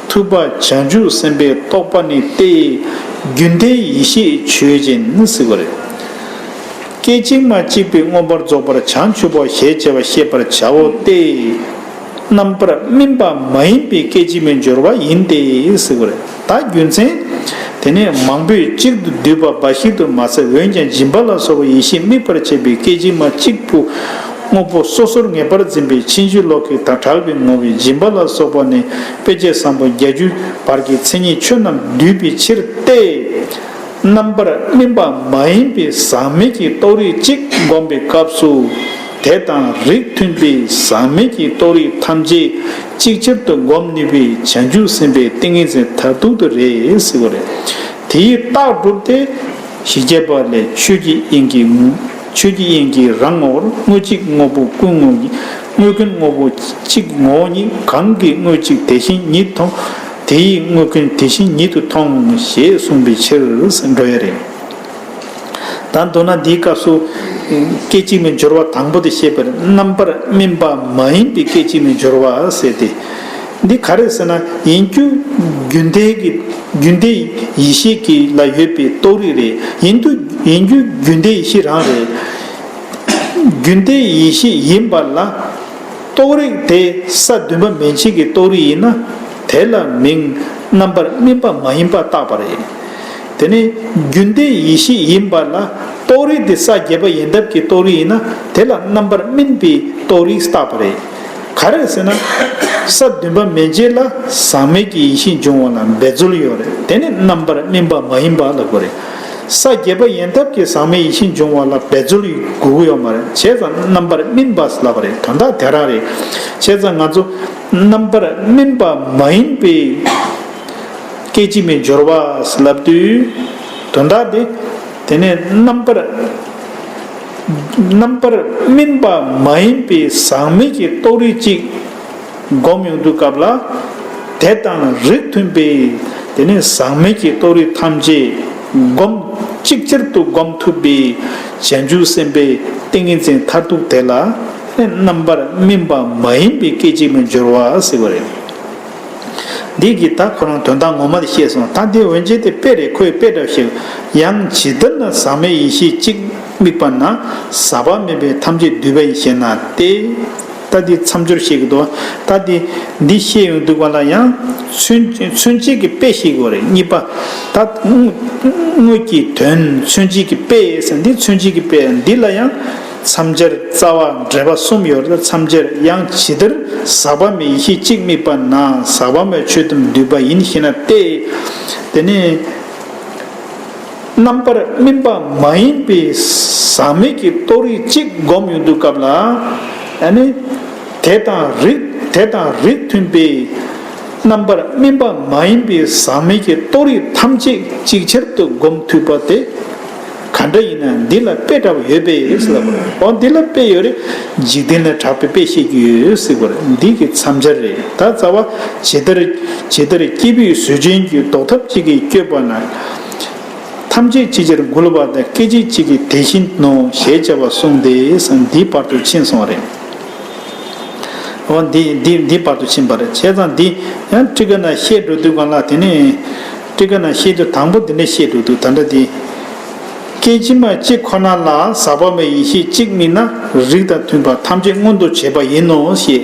ཐུབ་པ་བྱང་ཆུབ་སེམས་དཔའི་རྟོགས་པ་ནི་སྟེ། རྒྱུན་མཐའི་ཡེ་ཤེས་ཆོས་ཅན་ཟེར་བ་རེད། སྐད་ཅིག་མ་གཅིག་པའི་མངོན་པར་རྫོགས་པར་བྱང་ཆུབ་པ་ཞེས་བྱ་བ་ཤེས་པར་བྱའོ་སྟེ། རྣམ་པར་སྨིན་པ་མ་ཡིན་པའི་སྐད་ཅིག་མའི་སྦྱོར་བ་ཡིན་ཏེ་ཟེར་བ་རེད། ད་རྒྱུ་མཚན། དེ་ནས་མང་པོས་གཅིག་ཏུ་བསྡུས་པ་འབའ་ཞིག་ཏུ་མ་ཟད། འོན་ཀྱང་སྦྱིན་པ་ལ་སོགས་པའི་ཡེ་ཤེས་དམིགས་པར་བྱས་པའི་སྐད་ཅིག་མ་གཅིག་པུ་དངོས་པོ་སོ་སོར་ངེས་པར་འཛིན་པའི་ཕྱིན་ཅི་ལོག་གི་དང་བྲལ་བའི་ངོ་བོས་སྦྱིན་པ་ལ་སོགས་པ་ནས་དཔེ་བྱད་བཟང་པོ་བརྒྱད་ཅུ་བར་གྱི་མཚན་ཉིད་ཆོས་རྣམས་བསྡུས་པའི་ཕྱིར་ཏེ། རྣམ་པར་སྨིན་པ་མ་ཡིན་པའི་ཟག་མེད་ཀྱི་རྟོགས་རིགས་གཅིག་བསྒོམ་པའི་སྐབས་སུ། དེ་དང་རིགས་མཐུན་པའི་ཟག་མེད་ཀྱི་རྟོགས་རིགས་ཐམས་ཅད་ཅིག་ཅར་དུ་བསྒོམ་ནུས་པའི་བྱང་ཆུབ་སེམས་དཔའི་ཏིང་ངེ་འཛིན་མཐར་ཐུག་ཏུ་རེད་ཟེར་བ་རེད། དེའི་རྟགས་གྲུབ་སྟེ། བཞི་བརྒྱ་པ་ལས་ཆོས་ཀྱི་དབྱིངས་ཀྱི་ངོ་། ཆོས་ཀྱི་དབྱིངས་ཀྱི་རང་ངོ་བོར་དངོས་གཅིག་དངོས་པོ་ཀུན་ངོ་བོ་ཉིད། དངོས་ཀུན་དངོས་པོ་གཅིག་ངོ་བོ་ཉིད་གང་གིས་དངོས་གཅིག་དེ་བཞིན་ཉིད་མཐོང་། དེ་ཡིས་དངོས་ཀུན་དེ་བཞིན་ཉིད་དུ་མཐོང་ཞེས་གསུངས་པའི་ཕྱིར་ཟེར་འགྲོ་ཡ་རེད། ད་མདོར་ན་འདིའི་སྐབས་སུ་སྐད་ཅིག་མའི་སྦྱོར་བ་དང་པོ་དེ་བཤད་པར་རྣམ་པར་སྨིན་པ་མ་ཡིན་པའི་སྐད་ཅིག་མའི་སྦྱོར་བ་ཟེར་ཏེ། འདི་ག་རེ་ཟེར་ན་ཡིན་རྒྱུ་རྒྱུན་མཐའི་གི་རྒྱུན་མཐའི་ཡེ་ཤེས་ཀྱི་ལ་ཡོད་པའི་རྟོགས་རིགས་རེད། ཡིན་དུ་ཡིན་རྒྱུ་རྒྱུན་མཐའི་ཡེ་ཤེས་རང་རེད། རྒྱུན་མཐའི་ཡེ་ཤེས་ཡིན་པ་ལ། རྟོགས་རིགས་དེ་ས་བདུན་པ་མན་ཆད་ཀྱི་རྟོགས་རིགས་ཡིན་ན། དེ་ལ་མིང་རྣམ་པར་སྨིན་པ་མ་ཡིན་པ་བཏགས་པ་རེད། དེ་ནས་རྒྱུན་མཐའི་ཡེ་ཤེས་ཡིན་པ་ལ། རྟོགས་རིགས་དེ་ས་བརྒྱད་པ་ཡན་འདབ་ཀྱི་རྟོགས་རིགས་ཡིན་ན། དེ་ལ་རྣམ་པར་སྨིན་པའི་རྟོགས་རིགས་བཏགས་པ་རེད། ག་རེ་ཟེར་ན། ས་བདུན་པ་མན་ཆད་ལ་ཟག་མེད་ཀྱི་ཡེ་ཤེས་འབྱུང་བ་ལ་འབད་རྩོལ་ཡོད་རེད། དེ་ནི་རྣམ་པར་སྨིན་པ་མ་ཡིན་པ་ལབ་དགོས་རེད། ས་བརྒྱད་པ་ཡན་འདབ་ཀྱི་ཟག་མེད་ཡེ་ཤེས་འབྱུང་བ་ལ་འབད་རྩོལ་དགོས་ཀྱི་ཡོད་མ་རེད། བྱས་ཙང་རྣམ་པར་སྨིན་པ་ལབ་པ་རེད། དོན་དག་དེ་རང་རེད། བྱས་ཙང་ང་ཚོ་རྣམ་པར་སྨིན་པ་མ་ཡིན་པའི་སྐད་ཅིག་མའི་སྦྱོར་བ་ལབ་དུས། དོན་དག་དེ་དེ་ནས་རྣམ་པར་རྣམ་པར་སྨིན་པ་མ་ཡིན་པའི་ཟག་མེད་ཀྱི་རྟོགས་རིགས་གཅིག་བསྒོམ་ཡོང་དུས་སྐབས་ལ། དེ་དང་རིགས་མཐུན་པའི་དེ་ནི་ཟག་མེད་ཀྱི་རྟོགས་རིགས་ཐམས་ཅད་བསྒོམ། ཅིག་ཅར་དུ་བསྒོམ་ཐུབ་པའི་བྱང་ཆུབ་སེམས་དཔའི་ཏིང་ངེ་འཛིན་མཐར་ཐུག་དེ་ལ་རྣམ་པར་སྨིན་པ་མ་ཡིན་པའི་སྐད་ཅིག་མའི་སྦྱོར་བ་ཟེར་བ་རེད། འདི་གིས་ད་ཁོ་རང་དོན་དག་ངོ་མ་དེ་ཤེས་སོང་། ད་འདི་འོན་ཅེ་དེ་དཔེ་རེད། ཁོས་དཔེ་འདྲ་བཤད། ཡང་ཇི་ལྟར་ན་ཟག་མེད་ཡེ་ཤེས་གཅིག་དམིགས་པ་ན། ཟག་པ་མེད་པའི་ཐམས་ཅད་འདུས་པ་ཡིན་ཞེ་ན་སྟེ། ད་འདི་མཚམས་སྦྱོར་བཤད་ཀྱི་འདུག་ད་འདི་འདི་བཤད་ཡོང་དུས་ག་ལ་ཡང་མཚོན་མཚོན་བྱེད་ཀྱི་དཔེ་བཤད་དགོས་རེད། གཉིས་པ། ད་དངོས་ཀྱི་དོན་མཚོན་བྱེད་ཀྱི་དཔེ་ཟེར། འདི་མཚོན་བྱེད་ཀྱི་དཔེ། འདི་ལ་ཡང་། མཚམས་སྦྱར་རྩ་བ་འགྲེལ་པ་གསུམ་ཡོད་རེད། མཚམས་སྦྱར་ཡང་ཇི་ལྟར་ཟག་པ་མེད་ཡེ་ཤེས་གཅིག་དམིགས་པ་ན། ཟག་པ་མེད་ཆོས་ཐམས་འདུས་པ་ཡིན་ཞེ་ན་སྟེ། དེ་ནས་རྣམ་པར་སྨིན་པ་མ་ཡིན་པའི་ཟག་མེད་ཀྱི་རྟོགས་རིགས་གཅིག་བསྒོམ་ཡོང་དུས་སྐབས་ལ། ཨ་ནི་དེ་དང་རིགས་དེ་དང་རིགས་མཐུན་པའི་རྣམ་པར་སྨིན་པ་མ་ཡིན་པའི་ཟག་མེད་ཀྱི་རྟོགས་རིགས་ཐམས་ཅད་ཅིག་ཅར་དུ་བསྒོམ་ཐུབ་པ་དེ། ག་འདྲ་ཡིན་ན་འདི་ལ་དཔེ་འདྲ་བ་ཡོད་པས་ཟེར་ལབ་པ་རེད། འོ་འདི་ལ་དཔེ་ཡོད་རེད། འཇིག་རྟེན་ལས་གྲགས་པའི་དཔེ་བཤད་ཀྱི་ཡོད་ཟེར་བ་རེད། འདི་གི་མཚམས་སྦྱར་རེད། ད་རྩ་བ། ཇི་ལྟར་ཇི་ལྟར་སྐྱེས་བུས་བཟོད་ཆེན་གྱི་ཟློག་ཐབས་གཅིག་གིས་བསྐྱོད་པ་ན། ཐམས་ཅད་ཅིག་ཅར་འགུལ་བ་དང་སྐད་ཅིག་གཅིག་གིས་དེ་བཞིན་ནོ་ཞེས་བྱ་བ་གསུངས་ཏེ་འདིའི་བར་དུ་ཕྱིན་སོང་བ་རེད། འོ་འདི་འདི་འདི་བར་དུ་ཕྱིན་པ་རེད། བྱས་ཙང་འདི་ཡང་ཊཱི་ཀ་ནང་བཤད་འགྲོ་དུས་སྒང་ལ། དེ་ནས་ཊཱི་ཀ་ནང་བཤད་དུས་དང་པོ་འདི་འདྲ་བཤད་འགྲོ་དུས། ད་ལྟ་འདི། སྐད་ཅིག་མ་གཅིག་ཁོ་ན་ལ་ཟག་པ་མེད་ཡེ་ཤེས་གཅིག་དམིགས་ན། རིགས་དང་མཐུན་པ་ཐམས་ཅད་མངོན་དུ་བྱེད་པ་ཡིན་ནོ་ཞེས།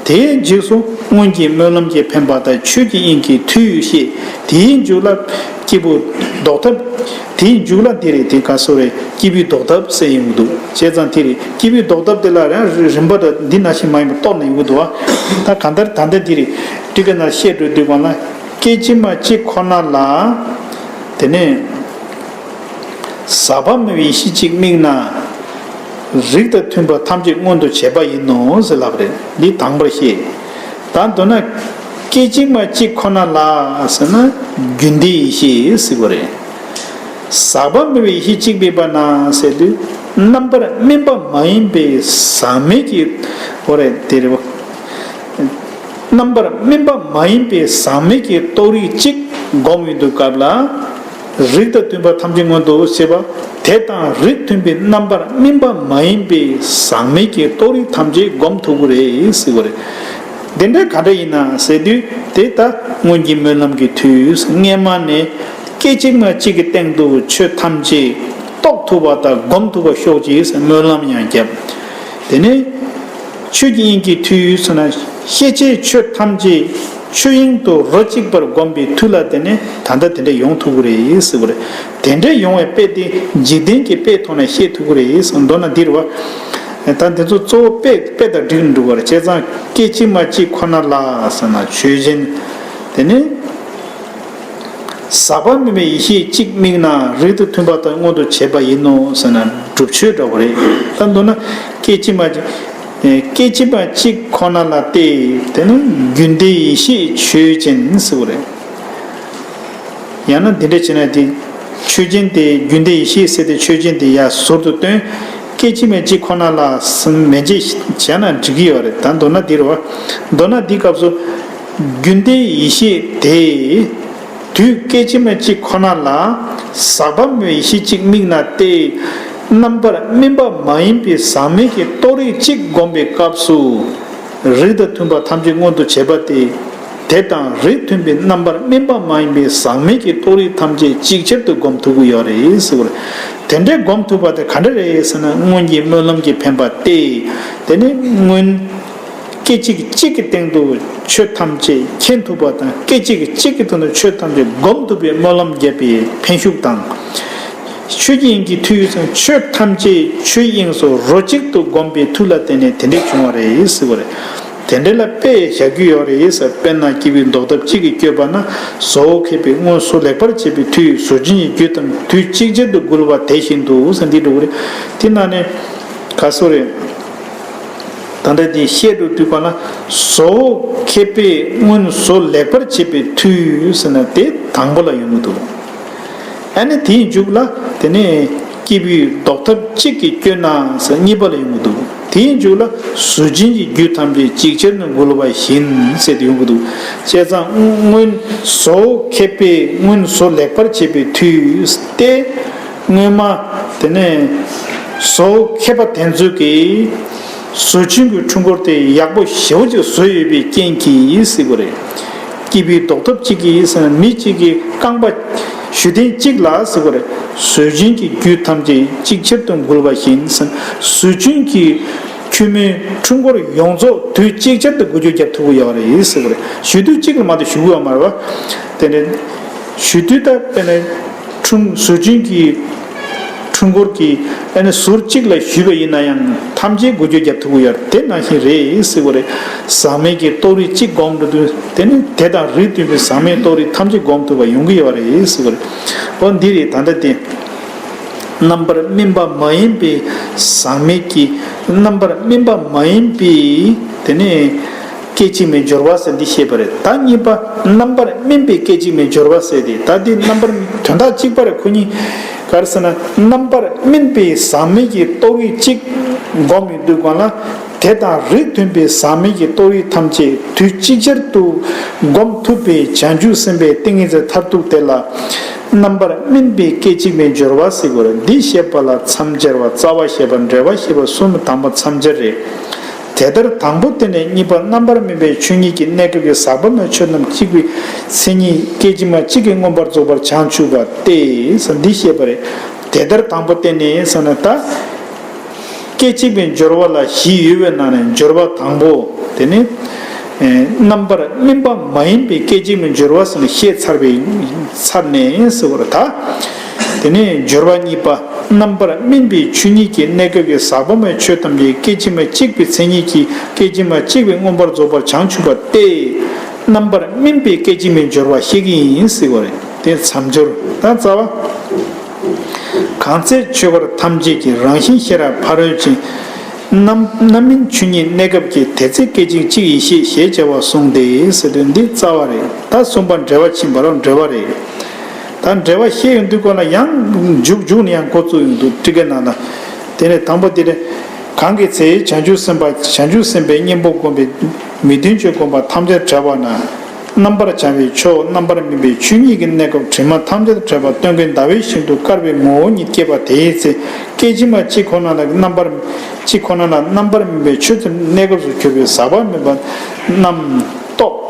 དེའི་རྗེས་སུ་སྔོན་གྱི་སྨོན་ལམ་གྱི་འཕེན་པ་དང་ཆོས་ཀྱི་དབྱིངས་ཀྱི་མཐུ་ཡིས་ཞེས། དེའི་མཇུག་ལ་སྐྱེས་བུ་ཟློག་ཐབས། དེའི་མཇུག་ལ་འདི་རེད། དེ་ག་སོ་རེད། སྐྱེས་བུའི་ཟློག་ཐབས་ཟེར་ཡོང་གི་འདུག་བྱས་ཙང་དེ་རེད། སྐྱེས་བུའི་ཟློག་ཐབས་དེ་ལ་རང་རིམ་པ་དང་འདི་ནང་བཞིན་མ་ཡིན་པ་རྟོགས་ནས་ཡོང་གི་འདུག་བ། ད་གང་ལྟར་ད་ལྟ་འདི་རེད། ཊཱི་ཀ་ནང་བཤད་འགྲོ་དུས་སྒང་ལ། སྐད་ཅིག་མ་གཅིག་ཁོ་ན་ལ། དེ་ནས་ཟག་པ་མེད་པའི་ཡེ་ཤེས་གཅིག་དམིགས་ན། རིགས་དང་མཐུན་པ་ཐམས་ཅད་མངོན་དུ་བྱེད་པ་ཡིན་ནོ་ཟེར་ལབ་རེད། འདི་དང་པོར་བཤད། ད་མདོར་ན། སྐད་ཅིག་མ་གཅིག་ཁོ་ན་ལ་ཟེར་ན་རྒྱུན་མཐའི་ཡེ་ཤེས་ཟེར་བ་རེད། ཟག་པ་མེད་པའི་ཡེ་ཤེས་གཅིག་དམིགས་པ་ན་ཟེར་དུས། རྣམ་པར་སྨིན་པ་མ་ཡིན་པའི་ཟག་མེད་ཀྱི། འོ་རེད། དེ་རེད་བ། རྣམ་པར་སྨིན་པ་མ་ཡིན་པའི་ཟག་མེད་ཀྱི་རྟོགས་རིགས་གཅིག་བསྒོམ་ཡོང་དུས་སྐབས་ལ། རིགས་དང་མཐུན་པ་ཐམས་ཅད་མངོན་དུ་བྱེད་པ། དེ་དང་རིགས་མཐུན་པའི་རྣམ་པར་སྨིན་པ་མ་ཡིན་པའི་ཟག་མེད་ཀྱི་རྟོགས་རིགས་ཐམས་ཅད་བསྒོམ་ཐུབ་ཀྱི་རེད་ཟེར་བ་རེད། དེ་འདྲ་ག་འདྲ་ཡིན་ན་ཟེར་དུས། དེ་ལྟ་སྔོན་གྱི་སྨོན་ལམ་གྱི་མཐུས་སྔས་མ་ནས། སྐད་ཅིག་མ་གཅིག་གི་སྟེང་དུ་ཆོས་ཐམས་ཅད་རྟོགས་ཐུབ་པ་དང་སྒོམ་ཐུབ་པ་ཤོག་ཅིག་སྨོན་ལམ་ཡང་བརྒྱབ། དེ་ནས་ཆོས་ཀྱི་དབྱིངས་ཀྱི་མཐུས་ཟེར་ན། ཤེས་བྱའི་ཆོས་ཐམས་ཅད་ ཆོས་དབྱིངས་དུ་རོ་གཅིག་པར་བསྒོམས་པའི་མཐུ་ལ་བརྟེན་ནས་ད་ལྟ་དེ་འདྲ་ཡོང་ཐུབ་ཀྱི་རེད་ཟེར་བ་རེད། དེ་འདྲ་ཡོང་བའི་དཔེ་དེ་འཇིག་རྟེན་གྱི་དཔེ་ཐོག་ནས་བཤད་ཐུབ་ཀྱི་རེད་ཟེར། མདོར་ན་འདིར་བ། ད་འདི་ཚོ་གཙོ་བོ་དཔེ་དཔེ་དང་འགྲིག་འགྲོ་བ་རེད། བྱས་ཙང་སྐད་ཅིག་མ་གཅིག་ཁོ་ན་ལ་ཟེར་ན་ཆོས་ཅན། དེ་ནི། ཟག་པ་མེད་པའི་ཡེ་ཤེས་གཅིག་དམིགས་ན་རིགས་དང་མཐུན་པ་དག་མངོན་དུ་བྱེད་པ་ཡིན་ནོ་ཟེར་ན་སྒྲུབ་ཆོས་འདྲ་བོ་རེད། ད་མདོར་ན་སྐད་ཅིག་མ་གཅིག་སྐད་ཅིག་མ་གཅིག་ཁོ་ན་ལ་སྟེ། དེ་ནི་རྒྱུན་མཐའི་ཡེ་ཤེས་ཆོས་ཅན་ཟེར་བ་རེད། ཡང་ན་འདི་འདྲ་བྱས་ན་དེ་ཆོས་ཅན་དེ་རྒྱུན་མཐའི་ཡེ་ཤེས་ཟེར་ཏེ་ཆོས་ཅན་དེ་ཡ་ཟུར་དུ་སྟོན། སྐད་ཅིག་མ་གཅིག་ཁོ་ན་ལ་ཟེར་མན་ཆད་བྱས་ན་འགྲིག་གི་ཡོད་རེད། ད་མདོར་ན་འདིར་བ། མདོར་ན་འདི་སྐབས་སུ། རྒྱུན་མཐའི་ཡེ་ཤེས་དེ། དུས་སྐད་ཅིག་མ་གཅིག་ཁོ་ན་ལ། ཟག་པ་མེད་པའི་ཡེ་ཤེས་གཅིག་དམིགས་ན་སྟེ། རྣམ་པར་སྨིན་པ་མ་ཡིན་པའི་ཟག་མེད་ཀྱི་རྟོགས་རིགས་གཅིག་བསྒོམས་པའི་སྐབས་སུ། རིགས་དང་མཐུན་པ་ཐམས་ཅད་མངོན་དུ་བྱེད་པ་སྟེ། དེ་དང་རིགས་མཐུན་པའི་རྣམ་པར་སྨིན་པ་མ་ཡིན་པའི་ཟག་མེད་ཀྱི་རྟོགས་རིགས་ཐམས་ཅད་ཅིག་ཅར་དུ་བསྒོམ་ཐུབ་ཀྱི་ཡོད་རེད་ཟེར་བ་རེད། དེ་འདྲའི་བསྒོམ་ཐུབ་པ་དེ་ག་འདྲ་རེད་ཟེར་ན་སྔོན་གྱི་སྨོན་ལམ་གྱི་འཕེན་པ་སྟེ། དེ་ནི་སྔོན། སྐད་ཅིག་གཅིག་གི་སྟེང་དུ་ཆོས་ཐམས་ཅད་མཁྱེན་ཐུབ་པ་དང་སྐད་ཅིག་གཅིག་གི་སྟེང་དུ་ཆོས་ཐམས་ཅད་བསྒོམ་ཐུབ་པའི་སྨོན་ལམ་བརྒྱབ་པའི་འཕེན་ཤུགས་དང་། ཆོས་ཀྱི་དབྱིངས་ཀྱི་མཐུ་ཡིས་ཀྱང་ཆོས་ཐམས་ཅད་ཆོས་དབྱིངས་སུ་རོ་གཅིག་ཏུ་བསྒོམས་པའི་མཐུ་ལ་བརྟེན་ནས་དེ་འདྲ་བྱུང་བ་རེད་ཟེར་བ་རེད། དེ་འདྲ་ལ་དཔེ་བཞག་རྒྱུ་ཡོད་རེད་ཟེར། དཔེར་ན་སྐྱེས་བུའི་ལྡོག་ཐབས་གཅིག་གིས་བསྐྱོད་པ་ན་གཟོ་བོ་མཁས་པས་སྔོན་གཟོ་ལེགས་པར་བྱས་པའི་མཐུས་ཟོ་སྦྱིན་གྱི་རྒྱུ་དང་དུས་གཅིག་ཅར་དུ་འགུལ་བ་དེ་བཞིན་དུ་ཟེར་འདི་འགྲོ་གི་རེད། དེ་ན་ནས་ག་སོ་རེད། ད་ལྟ་འདི་བཤད་འགྲོ་དུས་ག་ན་གཟོ་བོ་མཁས་པས་སྔོན་གཟོ་ལེགས་པར་བྱས་པའི་མཐུས་ཟེར་ན་དེ་དང་པོ་ལ་ཡོང་གི་འདུག་ཨ་ནི་དེའི་མཇུག་ལ་དེ་ནས་སྐྱེས་བུའི་ལྡོག་ཐབས་གཅིག་གིས་བསྐྱོད་ན་ཟེར་གཉིས་པ་ལ་ཡོང་གི་འདུག་དེའི་མཇུག་ལ་གཟུགས་ཅན་གྱི་རྒྱུད་ཐམས་ཅད་ཅིག་ཅར་དུ་འགུལ་བ་བཞིན་ཟེར་དེ་ཡོང་གི་འདུག་བྱས་ཙང་སྔོན་གཟོ་བོ་མཁས་པས་སྔོན་གཟོ་ལེགས་པར་བྱས་པའི་མཐུས་ཏེ། སྔོན་མ་དེ་ནས་གཟོ་བོ་མཁས་པ་དེ་ཚོས་ཀྱིས་གཟུགས་ཅན་གྱི་འཁྲུལ་འཁོར་དེ་ཡག་པོ་ཞེ་པོ་ཅིག་བཟོས་ཡོད་པའི་རྐྱེན་གྱིས་ཟེར་དགོས་རེད། སྐྱེས་བུའི་ལྡོག་ཐབས་གཅིག་གིས་ཟེར་ན་མི་གཅིག་གི་རྐང་པ་གཞུ་རྟེན་གཅིག་ལ་ཟེར་དགོས་རེད། གཟུགས་ཅན་གྱི་རྒྱུད་ཐམས་ཅད་ཅིག་ཅར་དུ་འགུལ་བ་བཞིན་ཟེར་ན་གཟུགས་ཅན་གྱི་ཁྱུད་མོའི་འཁྲུལ་འཁོར་ཡོངས་རྫོགས་དུས་གཅིག་ཅར་དུ་འགུལ་སྐྱོད་རྒྱབ་ཐུབ་ཀྱི་ཡོད་རེད་ཟེར་དགོས་རེད། གཞུ་དུས་གཅིག་ལ་མ་གཏོགས་གཞུ་གི་ཡོད་མ་རེད་བ། དེ་ནས་གཞུ་དུས་ད་དཔེར་ན། འཁྲུལ་གཟུགས་ཅན་གྱི་འཁྲུལ་འཁོར་གྱི་ཨ་ནི་ཟུར་གཅིག་ལ་གཞུས་པ་ཡིན་ན་ཡང་ཐམས་ཅད་འགུལ་སྐྱོད་རྒྱབ་ཐུབ་ཀྱི་ཡོད་རེད། དེ་ནང་བཞིན་རེད་ཟེར་བ་རེད། ཟག་མེད་ཀྱི་རྟོགས་རིགས་གཅིག་བསྒོམ་འགྲོ་དུས་དེ་ནི་དེ་དང་རིགས་མཐུན་པའི་ཟག་མེད་རྟོགས་རིགས་ཐམས་ཅད་བསྒོམ་ཐུབ་པ་ཡོང་གི་ཡོད་རེད་ཟེར་བ་རེད། འོ་འདི་རེད། ད་ལྟ་དེ་རྣམ་པར་སྨིན་པ་མ་ཡིན་པའི་ཟག་མེད་ཀྱི་རྣམ་པར་སྨིན་པ་མ་ཡིན་པའི་དེ་ནི། སྐད་ཅིག་མའི་སྦྱོར་བ་ཟེར་འདི་བཤད་པ་རེད། ད་གཉིས་པ་རྣམ་པར་སྨིན་པའི་སྐད་ཅིག་མའི་སྦྱོར་བ་ཟེར་ཏེ་ད་འདི་རྣམ་པར་དོན་དག་གཅིག་པ་རེད། ཁོ་གཉིས་ག་རེ་ཟེར་ན་རྣམ་པར་སྨིན་པའི་ཟག་མེད་ཀྱི་རྟོགས་རིགས་གཅིག་བསྒོམ་ཡོང་དུས་གང་ལ་དེ་དང་རིགས་མཐུན་པའི་ཟག་མེད་ཀྱི་རྟོགས་རིགས་ཐམས་ཅད་དུས་གཅིག་ཅར་དུ་བསྒོམ་ཐུབ་པའི་བྱང་ཆུབ་སེམས་དཔའི་ཏིང་ངེ་འཛིན་མཐར་ཐུག་དེ་ལ་རྣམ་པར་སྨིན་པའི་སྐད་ཅིག་མའི་སྦྱོར་བ་ཟེར་དགོས་རེད། འདི་བཤད་པ་ལ་མཚམས་སྦྱར་བ་རྩ་བ་བཤད་པ་འགྲེལ་བ་བཤད་པ་གསུམ་དང་པོ་མཚམས་སྦྱར་རེད། དེ་ལྟར་དང་པོ་བསྟན་ནས་གཉིས་པ་རྣམ་པར་སྨིན་པའི་ཆོས་ཉིད་ཀྱི་གནས་སྐབས་ཀྱི་ཟག་པ་མེད་ཆོས་རྣམས་གཅིག་པའི་མཚན་ཉིད་སྐད་ཅིག་མ་གཅིག་གིས་མངོན་པར་རྫོགས་པར་བྱང་ཆུབ་པ་སྟེ་ཟེར་འདི་བཤད་པ་རེད། དེ་ལྟར་དང་པོ་བསྟན་ནས་ཟེར་ན་ད་སྐད་ཅིག་མའི་སྦྱོར་བ་ལ་བཞི་ཡོད་པའི་ནང་ནས་སྦྱོར་བ་དང་པོ་དེ་ནི་རྣམ་པར་སྨིན་པ་མ་ཡིན་པའི་སྐད་ཅིག་མའི་སྦྱོར་བ་ཟེར་ནས་བཤད་ཚར་བའི་ཚར་ནས་ཟེར་བ་རེད་ད། དེ་ནས་སྦྱོར་བ་གཉིས་པ། རྣམ་པར་སྨིན་པའི་ཆོས་ཉིད་ཀྱི་གནས་སྐབས་ཀྱི་ཟག་པ་མེད་ཆོས་ཐམས་ཅད་སྐད་ཅིག་མ་གཅིག་པའི་མཚན་ཉིད་ཀྱིས་སྐད་ཅིག་མ་གཅིག་པའི་མངོན་པར་རྫོགས་པར་བྱང་ཆུབ་པ་སྟེ། རྣམ་པར་སྨིན་པའི་སྐད་ཅིག་མའི་སྦྱོར་བ་བཤད་ཀྱི་ཡིན་ཟེར་བ་རེད། དེ་མཚམས་སྦྱོར་ད་རྩ་བ། གང་ཚེ་ཆོས་འཁོར་ཐམས་ཅད་ཀྱི་རང་བཞིན་ཤེས་རབ་ཕ་རོལ་ཕྱིན། རྣམ་རྣམ་སྨིན་ཆོས་ཉིད་གནས་སྐབས་ཀྱི་དེ་ཚེ་སྐད་ཅིག་གཅིག་ཡེ་ཤེས་ཞེས་བྱ་བ་གསུངས་ཏེ་ཟེར་དུས་འདི་རྩ་བ་རེད། ད་གསུམ་པ་འགྲེལ་པ་ཕྱིན་པ་རོ་འགྲེལ་པ་རེད། ད་འགྲེལ་པ་བཤད་ཡོང་དུས་སྐོར་ལ་ཡང་མཇུག་མཇུག་ནས་ཡང་འགོ་བཙུགས་ཡོང་དུས་ཊཱི་ཀའི་ནང་ལ། དེ་ནས་དང་པོ་དེ་རེད། གང་གི་ཚེ་བྱང་ཆུབ་སེམས་དཔའ་བྱང་ཆུབ་སེམས་དཔའི་གཉེན་པོ་བསྒོམས་པའི་མི་མཐུན་ཕྱོགས་བསྒོམ་པ་ཐམས་ཅད་བྲལ་བ་ན། རྣམ་པར་བྱང་བའི་ཕྱོགས་རྣམ་པར་སྨིན་པའི་ཆོས་ཉིད་ཀྱི་གནས་སྐབས་དྲི་མ་ཐམས་ཅད་བྲལ་བ་སྟོན་ཀའི་ཟླ་བའི་ཞིང་དུ་དཀར་བའི་ངོ་བོ་ཉིད་སྐྱེས་པ་དེའི་ཚེ་སྐད་ཅིག་མ་གཅིག་ཁོ་ན་ལ་རྣམ་པར་གཅིག་ཁོ་ན་ལ་རྣམ་པར་སྨིན་པའི་ཆོས་ཐམས་ཅད་གནས་སྐབས་སུ་གྱུར་པའི་ཟག་པ་མེད་པ་རྣམས་རྟོགས།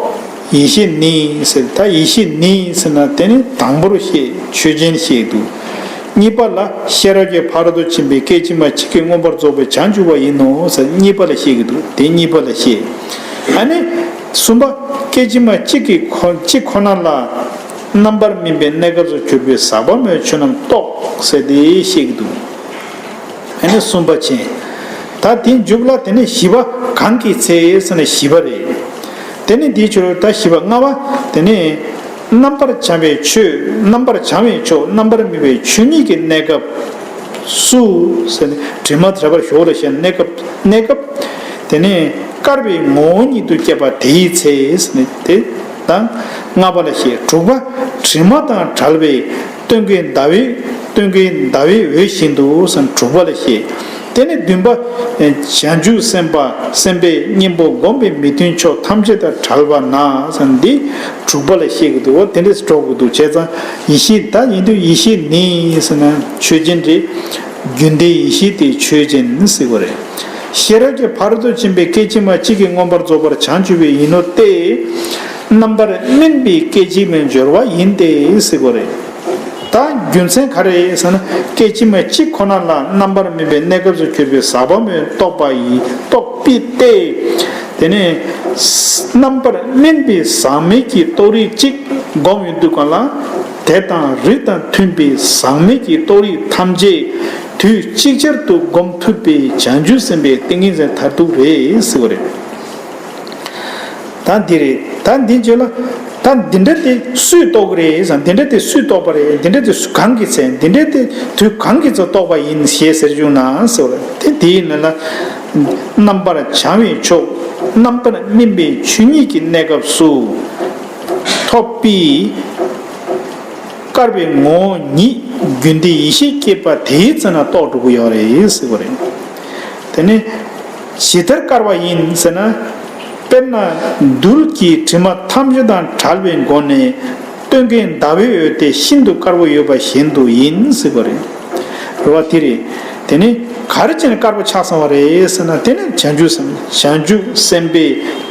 ཡེ་ཤེས་ནི་ཟེར་ད་ཡེ་ཤེས་ནི་ཟེར་ན་དེ་ནི་དང་པོར་བཤད་ཆོས་ཅན་བཤད་འདུག་གཉིས་པ་ལ་ཤེས་རབ་ཀྱི་ཕ་རོལ་ཏུ་ཕྱིན་པའི་སྐད་ཅིག་མ་གཅིག་གིས་མངོན་པར་རྫོགས་པའི་བྱང་ཆུབ་པ་ཡིན་ནོ་ཟེར་གཉིས་པ་ལ་བཤད་ཀྱི་འདུག་དེ་གཉིས་པ་ལ་བཤད། ཨ་ནི། གསུམ་པ། སྐད་ཅིག་མ་གཅིག་གི་ཁོ་གཅིག་ཁོ་ན་ལ་རྣམ་པར་སྨིན་པའི་གནས་སྐབས་སུ་གྱུར་པའི་ཟག་པ་མོའི་ཆོས་རྣམས་རྟོགས་ཟེར་ཏེ་བཤད་ཀྱི་འདུག་ཨ་ནི་གསུམ་པ་བྱས། ད་དེའི་མཇུག་ལ་དེ་ནས་བཞི་པ་གང་གི་ཚེ་ཟེར་ན་བཞི་པ་རེད། དེ་ནས་འདིའི་ཆོས་ད་བཞི་པ་ལྔ་པ་དེ་ནས། རྣམ་པར་བྱང་བའི་ཆོས། རྣམ་པར་བྱང་བའི་ཕྱོགས། རྣམ་པར་སྨིན་པའི་ཆོས་ཉིད་ཀྱི་གནས་སྐབས་སུ་ཟེར་ནས་དྲི་མ་བྲལ་བར་ཞོག་ལ་ཞེས་གནས་སྐབས། གནས་སྐབས། དེ་ནས་བསྐལ་པའི་ངོ་བོ་ཉིད་དུ་སྐྱེས་པ་དེའི་ཚེ་ཟེར་ནས་དེ་དང་ལྔ་པ་ལ་བཤད། དྲུག་པ། དྲི་མ་དང་བྲལ་བའི་སྟོན་ཀའི་ཟླ་བའི་སྟོན་ཀའི་ཟླ་བའི་འོད་བཞིན་དུ་ཟེར་ནས་དྲུག་པ་ལ་བཤད། དེ་ནས་བདུན་པ། བྱང་ཆུབ་སེམས་དཔའ་སེམས་དཔའི་གཉེན་པོ་བསྒོམས་པས་མི་མཐུན་ཕྱོགས་ཐམས་ཅད་དང་བྲལ་བ་ན་ཟེར་ནས་འདི་དྲུག་པ་ལ་བཤད་ཀྱི་འདུག་འོ་དེ་འདྲས་སུ་འགྲོ་དགོས་འདུག་བྱས་ཙང་ཡེ་ཤེས་ད་ཡིན་དུས་ཡེ་ཤེས་ནི་ཟེར་ན་ཆོས་ཅན་རེད། རྒྱུན་མཐའི་ཡེ་ཤེས་དེ་ཆོས་ཅན་ཟེར་བ་རེད། ཤེས་རབ་ཀྱི་ཕ་རོལ་ཏུ་ཕྱིན་པའི་སྐད་ཅིག་མ་གཅིག་གིས་མངོན་པར་རྫོགས་པར་བྱང་ཆུབ་པའི་ཡིན་ནོ་སྟེ། རྣམ་པར་སྨིན་པའི་སྐད་ཅིག་མའི་སྦྱོར་བ་ཡིན་ཏེ་ཟེར་བ་རེད། ད་རྒྱུ་མཚན་ག་རེ་ཟེར་ན་སྐད་ཅིག་མ་གཅིག་ཁོ་ན་ལ་རྣམ་པར་སྨིན་པའི་གནས་སྐབས་སུ་གྱུར་པའི་ཟག་པ་མོའི་རྟོག་པ་ཡིས་རྟོག་པའི་སྟེ། དེ་ནས་རྣམ་པར་སྨིན་པའི་ཟག་མེད་ཀྱི་རྟོག་རིགས་གཅིག་བསྒོམ་ཡོང་དུས་གང་ལ། དེ་དང་རིགས་དང་མཐུན་པའི་ཟག་མེད་ཀྱི་རྟོག་རིགས་ཐམས་ཅད་དུས་གཅིག་ཅར་དུ་བསྒོམ་ཐུབ་པའི་བྱང་ཆུབ་སེམས་དཔའི་ཏིང་ངེ་འཛིན་མཐར་ཐུག་རེད་ཟེར་བ་རེད། ད་འདི་རེད། ད་འདི་བརྗོད་ལ། ད་འདི་འདྲ་དེ་སུས་རྟོགས་ཀྱི་རེད་ཟེར། འདི་འདྲ་དེ་སུས་རྟོགས་པ་རེད། འདི་འདྲ་དེ་སུ་གང་གི་ཚེ། འདི་འདྲ་དེ་དུས་གང་གི་ཚེ་རྟོགས་པ་ཡིན་ཞེས་ཟེར་བྱུང་ན་ཟེར་བ་རེད། དེ་དེའི་ནང་ལ་རྣམ་པར་བྱང་བའི་ཕྱོགས། རྣམ་པར་སྨིན་པའི་ཆོས་ཉིད་ཀྱི་གནས་སྐབས་སུ་ཐོབ་པའི་བསྐལ་པའི་ངོ་བོ་ཉིད་རྒྱུན་མཐའི་ཡེ་ཤེས་སྐྱེས་པ་དེའི་ཚེ་ན་རྟོགས་འགྲོ་གི་ཡོད་རེད་ཟེར་བ་རེད། དེ་ནི་ཇི་ལྟར་བསྐལ་པ་ཡིན་ཟེར་ན། དཔེར་ན་རྡུལ་གྱི་དྲི་མ་ཐམས་ཅད་དང་བྲལ་བའི་སྒོ་ནས་སྟོན་ཀའི་ཟླ་བའི་འོད་དེ་ཤིན་ཏུ་དཀར་པོ་ཡོད་པ་བཞིན་དུ་ཡིན་ཟེར་བ་རེད། རེད་བ། དེ་རེད། དེ་ནི་ག་རེ་བྱས་ནས་དཀར་པོ་ཆགས་སོང་བ་རེད་ཟེར་ན། དེ་ནི་བྱང་ཆུབ་སེམས། བྱང་ཆུབ་སེམས་དཔའི་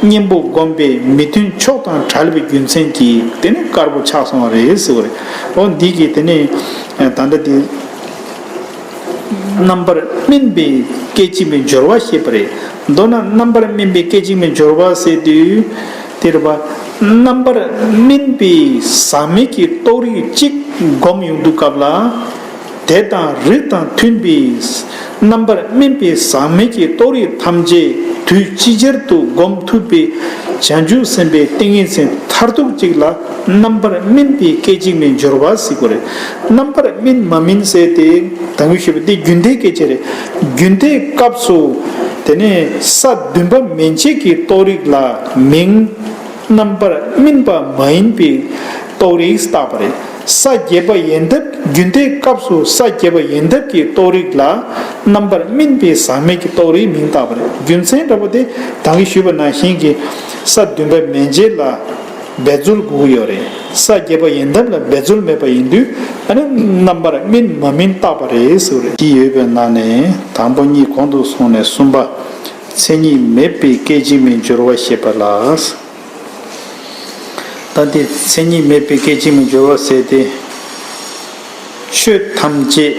གཉེན་པོ་བསྒོམས་པས་མི་མཐུན་ཕྱོགས་དང་བྲལ་བའི་རྒྱུ་མཚན་གྱིས་དེ་ནི་དཀར་པོ་ཆགས་སོང་བ་རེད་ཟེར་བ་རེད། འོ་འདི་གིས་དེ་ནི་ད་ལྟ་དེ་རྣམ་པར་སྨིན་པའི་སྐད་ཅིག་མའི་སྦྱོར་བ་བཤད་པ་རེད། མདོར་ན་རྣམ་པར་སྨིན་པའི་སྐད་ཅིག་མའི་སྦྱོར་བ་ཟེར་དུས་དེ་རེད་པ། རྣམ་པར་སྨིན་པའི་ཟག་མེད་ཀྱི་རྟོག་རིགས་གཅིག་བསྒོམ་ཡོང་དུས་སྐབས་ལ། དེ་དང་རིགས་དང་མཐུན་པའི་རྣམ་པར་སྨིན་པའི་ཟག་མེད་ཀྱི་རྟོག་རིགས་ཐམས་ཅད་དུས་ཅིག་ཅར་དུ་བསྒོམ་ཐུབ་པའི་བྱང་ཆུབ་སེམས་དཔའི་ཏིང་ངེ་འཛིན་མཐར་ཐུག་ཅིག་ལ་རྣམ་པར་སྨིན་པའི་སྐད་ཅིག་མའི་སྦྱོར་བ་ཟེར་གྱི་རེད། རྣམ་པར་སྨིན་མ་སྨིན་ཟེར་དེ་ད་གིན་ཞུས་པ་དེ་རྒྱུན་མཐའི་སྐད་ཆ་རེད། རྒྱུན་མཐའི་སྐབས་སུ་དེ་ནས་ས་བདུན་པ་མན་ཆད་ཀྱི་རྟོག་རིགས་ལ་མིང་རྣམ་པར་སྨིན་པ་མ་ཡིན་པའི་རྟོག་རིགས་བཏགས་པ་རེད། ས་བརྒྱད་པ་ཡལ་འདབ། རྒྱུན་མཐའི་སྐབས་སུ་ས་བརྒྱད་པ་ཡལ་འདབ་ཀྱི་རྟོག་རིགས་ལ་རྣམ་པར་སྨིན་པའི་ཟག་མེད་ཀྱི་རྟོག་རིགས་མིང་བཏགས་པ་རེད། རྒྱུ་མཚན་འདྲ་པོ་དེ་ད་གིན་ཞུས་པ་ནང་བཞིན་གྱི་ས་བདུན་པ་མན་ཆད་ལ་འབད་རྩོལ་དགོས་ཀྱི་ཡོད་རེད། ས་བརྒྱད་པ་ཡལ་འདབ་ལ་འབད་རྩོལ་མེད་པ་ཡིན་དུས་ཨ་ནི་རྣམ་པར་སྨིན་མ་སྨིན་བཏགས་པ་རེད་ཟེར་བ་རེད། ཅི་ཡོད་པའི་ནང་ནས་དང་པོ་གཉིས་གོང་དུ་སོང་ནས་གསུམ་པ། མཚན་ཉིད་མེད་པའི་སྐད་ཅིག་མའི་སྦྱོར་བ་བཤད་པ་ལ། ད་དེ་མཚན་ཉིད་མེད་པའི་སྐད་ཅིག་མའི་སྦྱོར་བ་ཟེར་ཏེ། ཆོས་ཐམས་ཅད་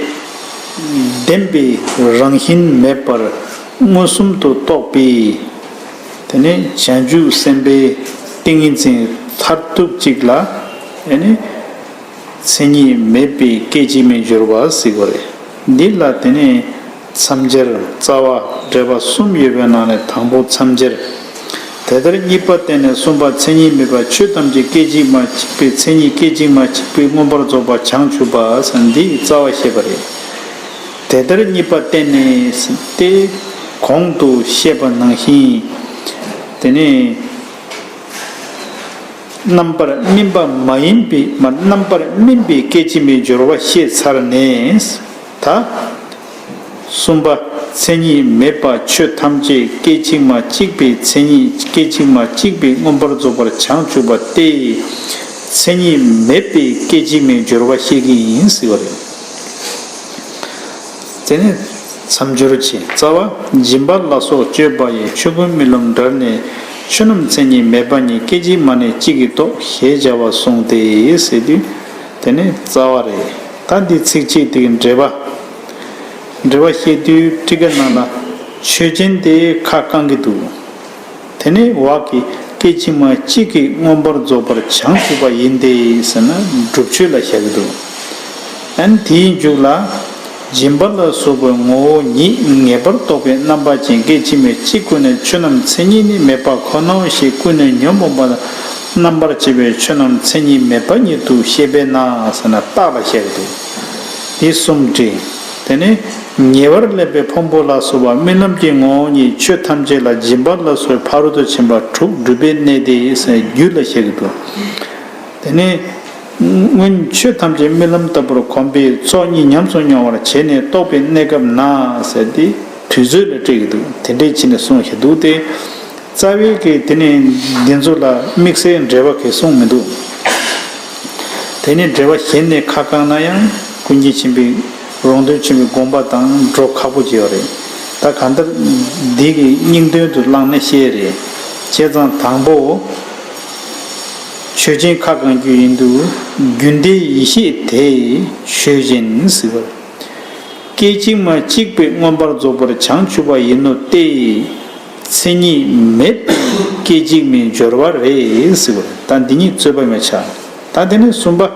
བདེན་པའི་རང་བཞིན་མེད་པར་མངོན་སུམ་དུ་རྟོགས་པའི། དེ་ནས་བྱང་ཆུབ་སེམས་དཔའི་ཏིང་ངེ་འཛིན་མཐར་ཐུག་ཅིག་ལ། དེ་ནས་མཚན་ཉིད་མེད་པའི་སྐད་ཅིག་མའི་སྦྱོར་བ་ཟེར་གྱི་རེད། འདི་ལ་དེ་ནས་མཚམས་སྦྱར། རྩ་བ། འགྲེལ་པ་གསུམ་ཡོད་པའི་ནང་ནས་དང་པོ་མཚམས་སྦྱར། དེ་ལྟར་གཉིས་པ་བསྟན་ནས་གསུམ་པ། མཚན་ཉིད་མེད་པ་ཆོས་ཐམས་ཅད་སྐད་ཅིག་མ་གཅིག་པའི་མཚན་ཉིད་སྐད་ཅིག་མ་གཅིག་པའི་མངོན་པར་རྫོགས་པ་བྱང་ཆུབ་པ་ཟེར་འདིའི་རྩ་བ་བཤད་པ་རེད། དེ་ལྟར་གཉིས་པ་བསྟན་ནས་ཏེ། གོང་དུ་བཤད་པ་ནང་བཞིན། དེ་ནས་རྣམ་པར་སྨིན་པ་མ་ཡིན་པའི་མ་རྣམ་པར་སྨིན་པའི་སྐད་ཅིག་མའི་སྦྱོར་བ་བཤད་ཚར་ནས། ད། གསུམ་པ། མཚན་ཉིད་མེད་པ་ཆོས་ཐམས་ཅད་སྐད་ཅིག་མ་གཅིག་པའི་མཚན་ཉིད་སྐད་ཅིག་མ་གཅིག་པའི་མངོན་པར་རྫོགས་པར་བྱང་ཆུབ་པ་སྟེ། མཚན་ཉིད་མེད་པའི་སྐད་ཅིག་མའི་སྦྱོར་བ་བཤད་ཀྱི་ཡིན་ཟེར་བ་རེད། དེ་ནས་མཚམས་སྦྱོར་གྱི་རྩ་བ། སྦྱིན་པ་ལ་སོགས་སྤྱོད་པ་ཡི། ཆོས་ཀུན་རྨི་ལམ་འདྲར་གནས། ཆོས་རྣམས་མཚན་ཉིད་མེད་པ་ཉིད། སྐད་ཅིག་མ་ནས་གཅིག་གིས་རྟོགས། ཞེས་བྱ་བ་གསུངས་ཏེ་ཟེར་དུས། དེ་ནས་རྩ་བ་རེད། ད་འདི་ཚིགས་བཅད་དེ་གི་འགྲེལ་པ། འགྲེལ་པ་བཤད་དུས་ཊཱི་ཀ་ནང་ལ་ཆོས་ཅན་དེ་ཁ་བསྐང་གི་འདུག་དེ་ནས་འོག་གི་ སྐད་ཅིག་མ་གཅིག་གིས་མངོན་པར་རྫོགས་པར་བྱང་ཆུབ་པ་ཡིན་ཏེ་ཟེར་ན་སྒྲུབ་ཆོས་ལ་བཞག་གི་འདུག་ཨ་ནི་དེའི་མཇུག་ལ། སྦྱིན་པ་ལ་སོགས་པའི་ངོ་བོ་ཉིད་ངེས་པར་རྟོགས་པའི་རྣམ་པ་ཅན་སྐད་ཅིག་མའི་གཅིག་ཀུན་ནས་ཆོས་རྣམས་མཚན་ཉིད་ནི་མེད་པ་ཁོ་ནའོ་ཞེས་ཀུན་ནས་ཉོན་མོངས་པ་དང་རྣམ་པར་བཅད་པའི་ཆོས་རྣམས་མཚན་ཉིད་མེད་པ་ཉིད་དུ་ཤེས་པས་ན་ཟེར་ན་རྟགས་ལ་བཤད་འདུག་འདི་གསུམ་བྲིས། དེ་ནས་ཉེ་བར་ལེན་པའི་ཕུང་པོ་ལ་སོགས་པ་རྨི་ལམ་གྱི་ངོ་བོ་ཉིད་ཆོས་ཐམས་ཅད་ལ་སྦྱིན་པ་ལ་སོགས་ཕ་རོལ་ཏུ་ཕྱིན་པ་དྲུག་སྒྲུབ་པའི་གནས་ཏེ་ཟེར་རྒྱུད་ལ་བཤད་ཀྱི་འདུག་དེ་ནས་སྔོན་ཆོས་ཐམས་ཅད་རྨི་ལམ་ལྟ་བུར་གོམས་པའི་ཚོགས་གཉིས་ཉམས་སུ་མྱོང་བར་བྱས་ནས་རྟོགས་པའི་གནས་སྐབས་ན་ཟེར་ཏེ་དུས་ཚོད་ལ་སྤྲད་ཀྱི་འདུག་དེ་འདྲས་བྱས་ནས་གསུངས་བཞག་འདུག་སྟེ། རྩ་བའི་གི་དེ་ནས་འདི་ཚོ་ལ་དམིགས་བསལ་འགྲེལ་པ་གི་གསུངས་མི་འདུག་དེ་ནས་འགྲེལ་པ་གཞན་ནས་ཁ་བསྐངས་ན་ཡང་ཀུན་མཁྱེན་ཆེན་པོའི་རོང་སྟོན་ཆེན་པོའི་དགོངས་པ་དང་འགྲོ་ཁག་པོ་བྱས་པ་རེད། ད་གང་ལྟར་འདི་གི་སྙིང་དོན་དུ་བླངས་ནས་བཤད་རེད། བྱས་ཙང་དང་པོ། ཆོས་ཅན་ཁ་བསྐང་རྒྱུ་ཡིན་དུས་རྒྱུན་མཐའི་ཡེ་ཤེས་དེ་ཆོས་ཅན་ཟེར་བ། སྐད་ཅིག་མ་གཅིག་པའི་མངོན་པར་རྫོགས་པར་བྱང་ཆུབ་པ་ཡིན་ནོ་སྟེ། མཚན་ཉིད་མེད་པའི་སྐད་ཅིག་མའི་སྦྱོར་བ་རེད་ཟེར་བ། ད་འདི་ཉིད་རྩོད་པ་མེད་ཆགས། ད་དེ་ནས་གསུམ་པ།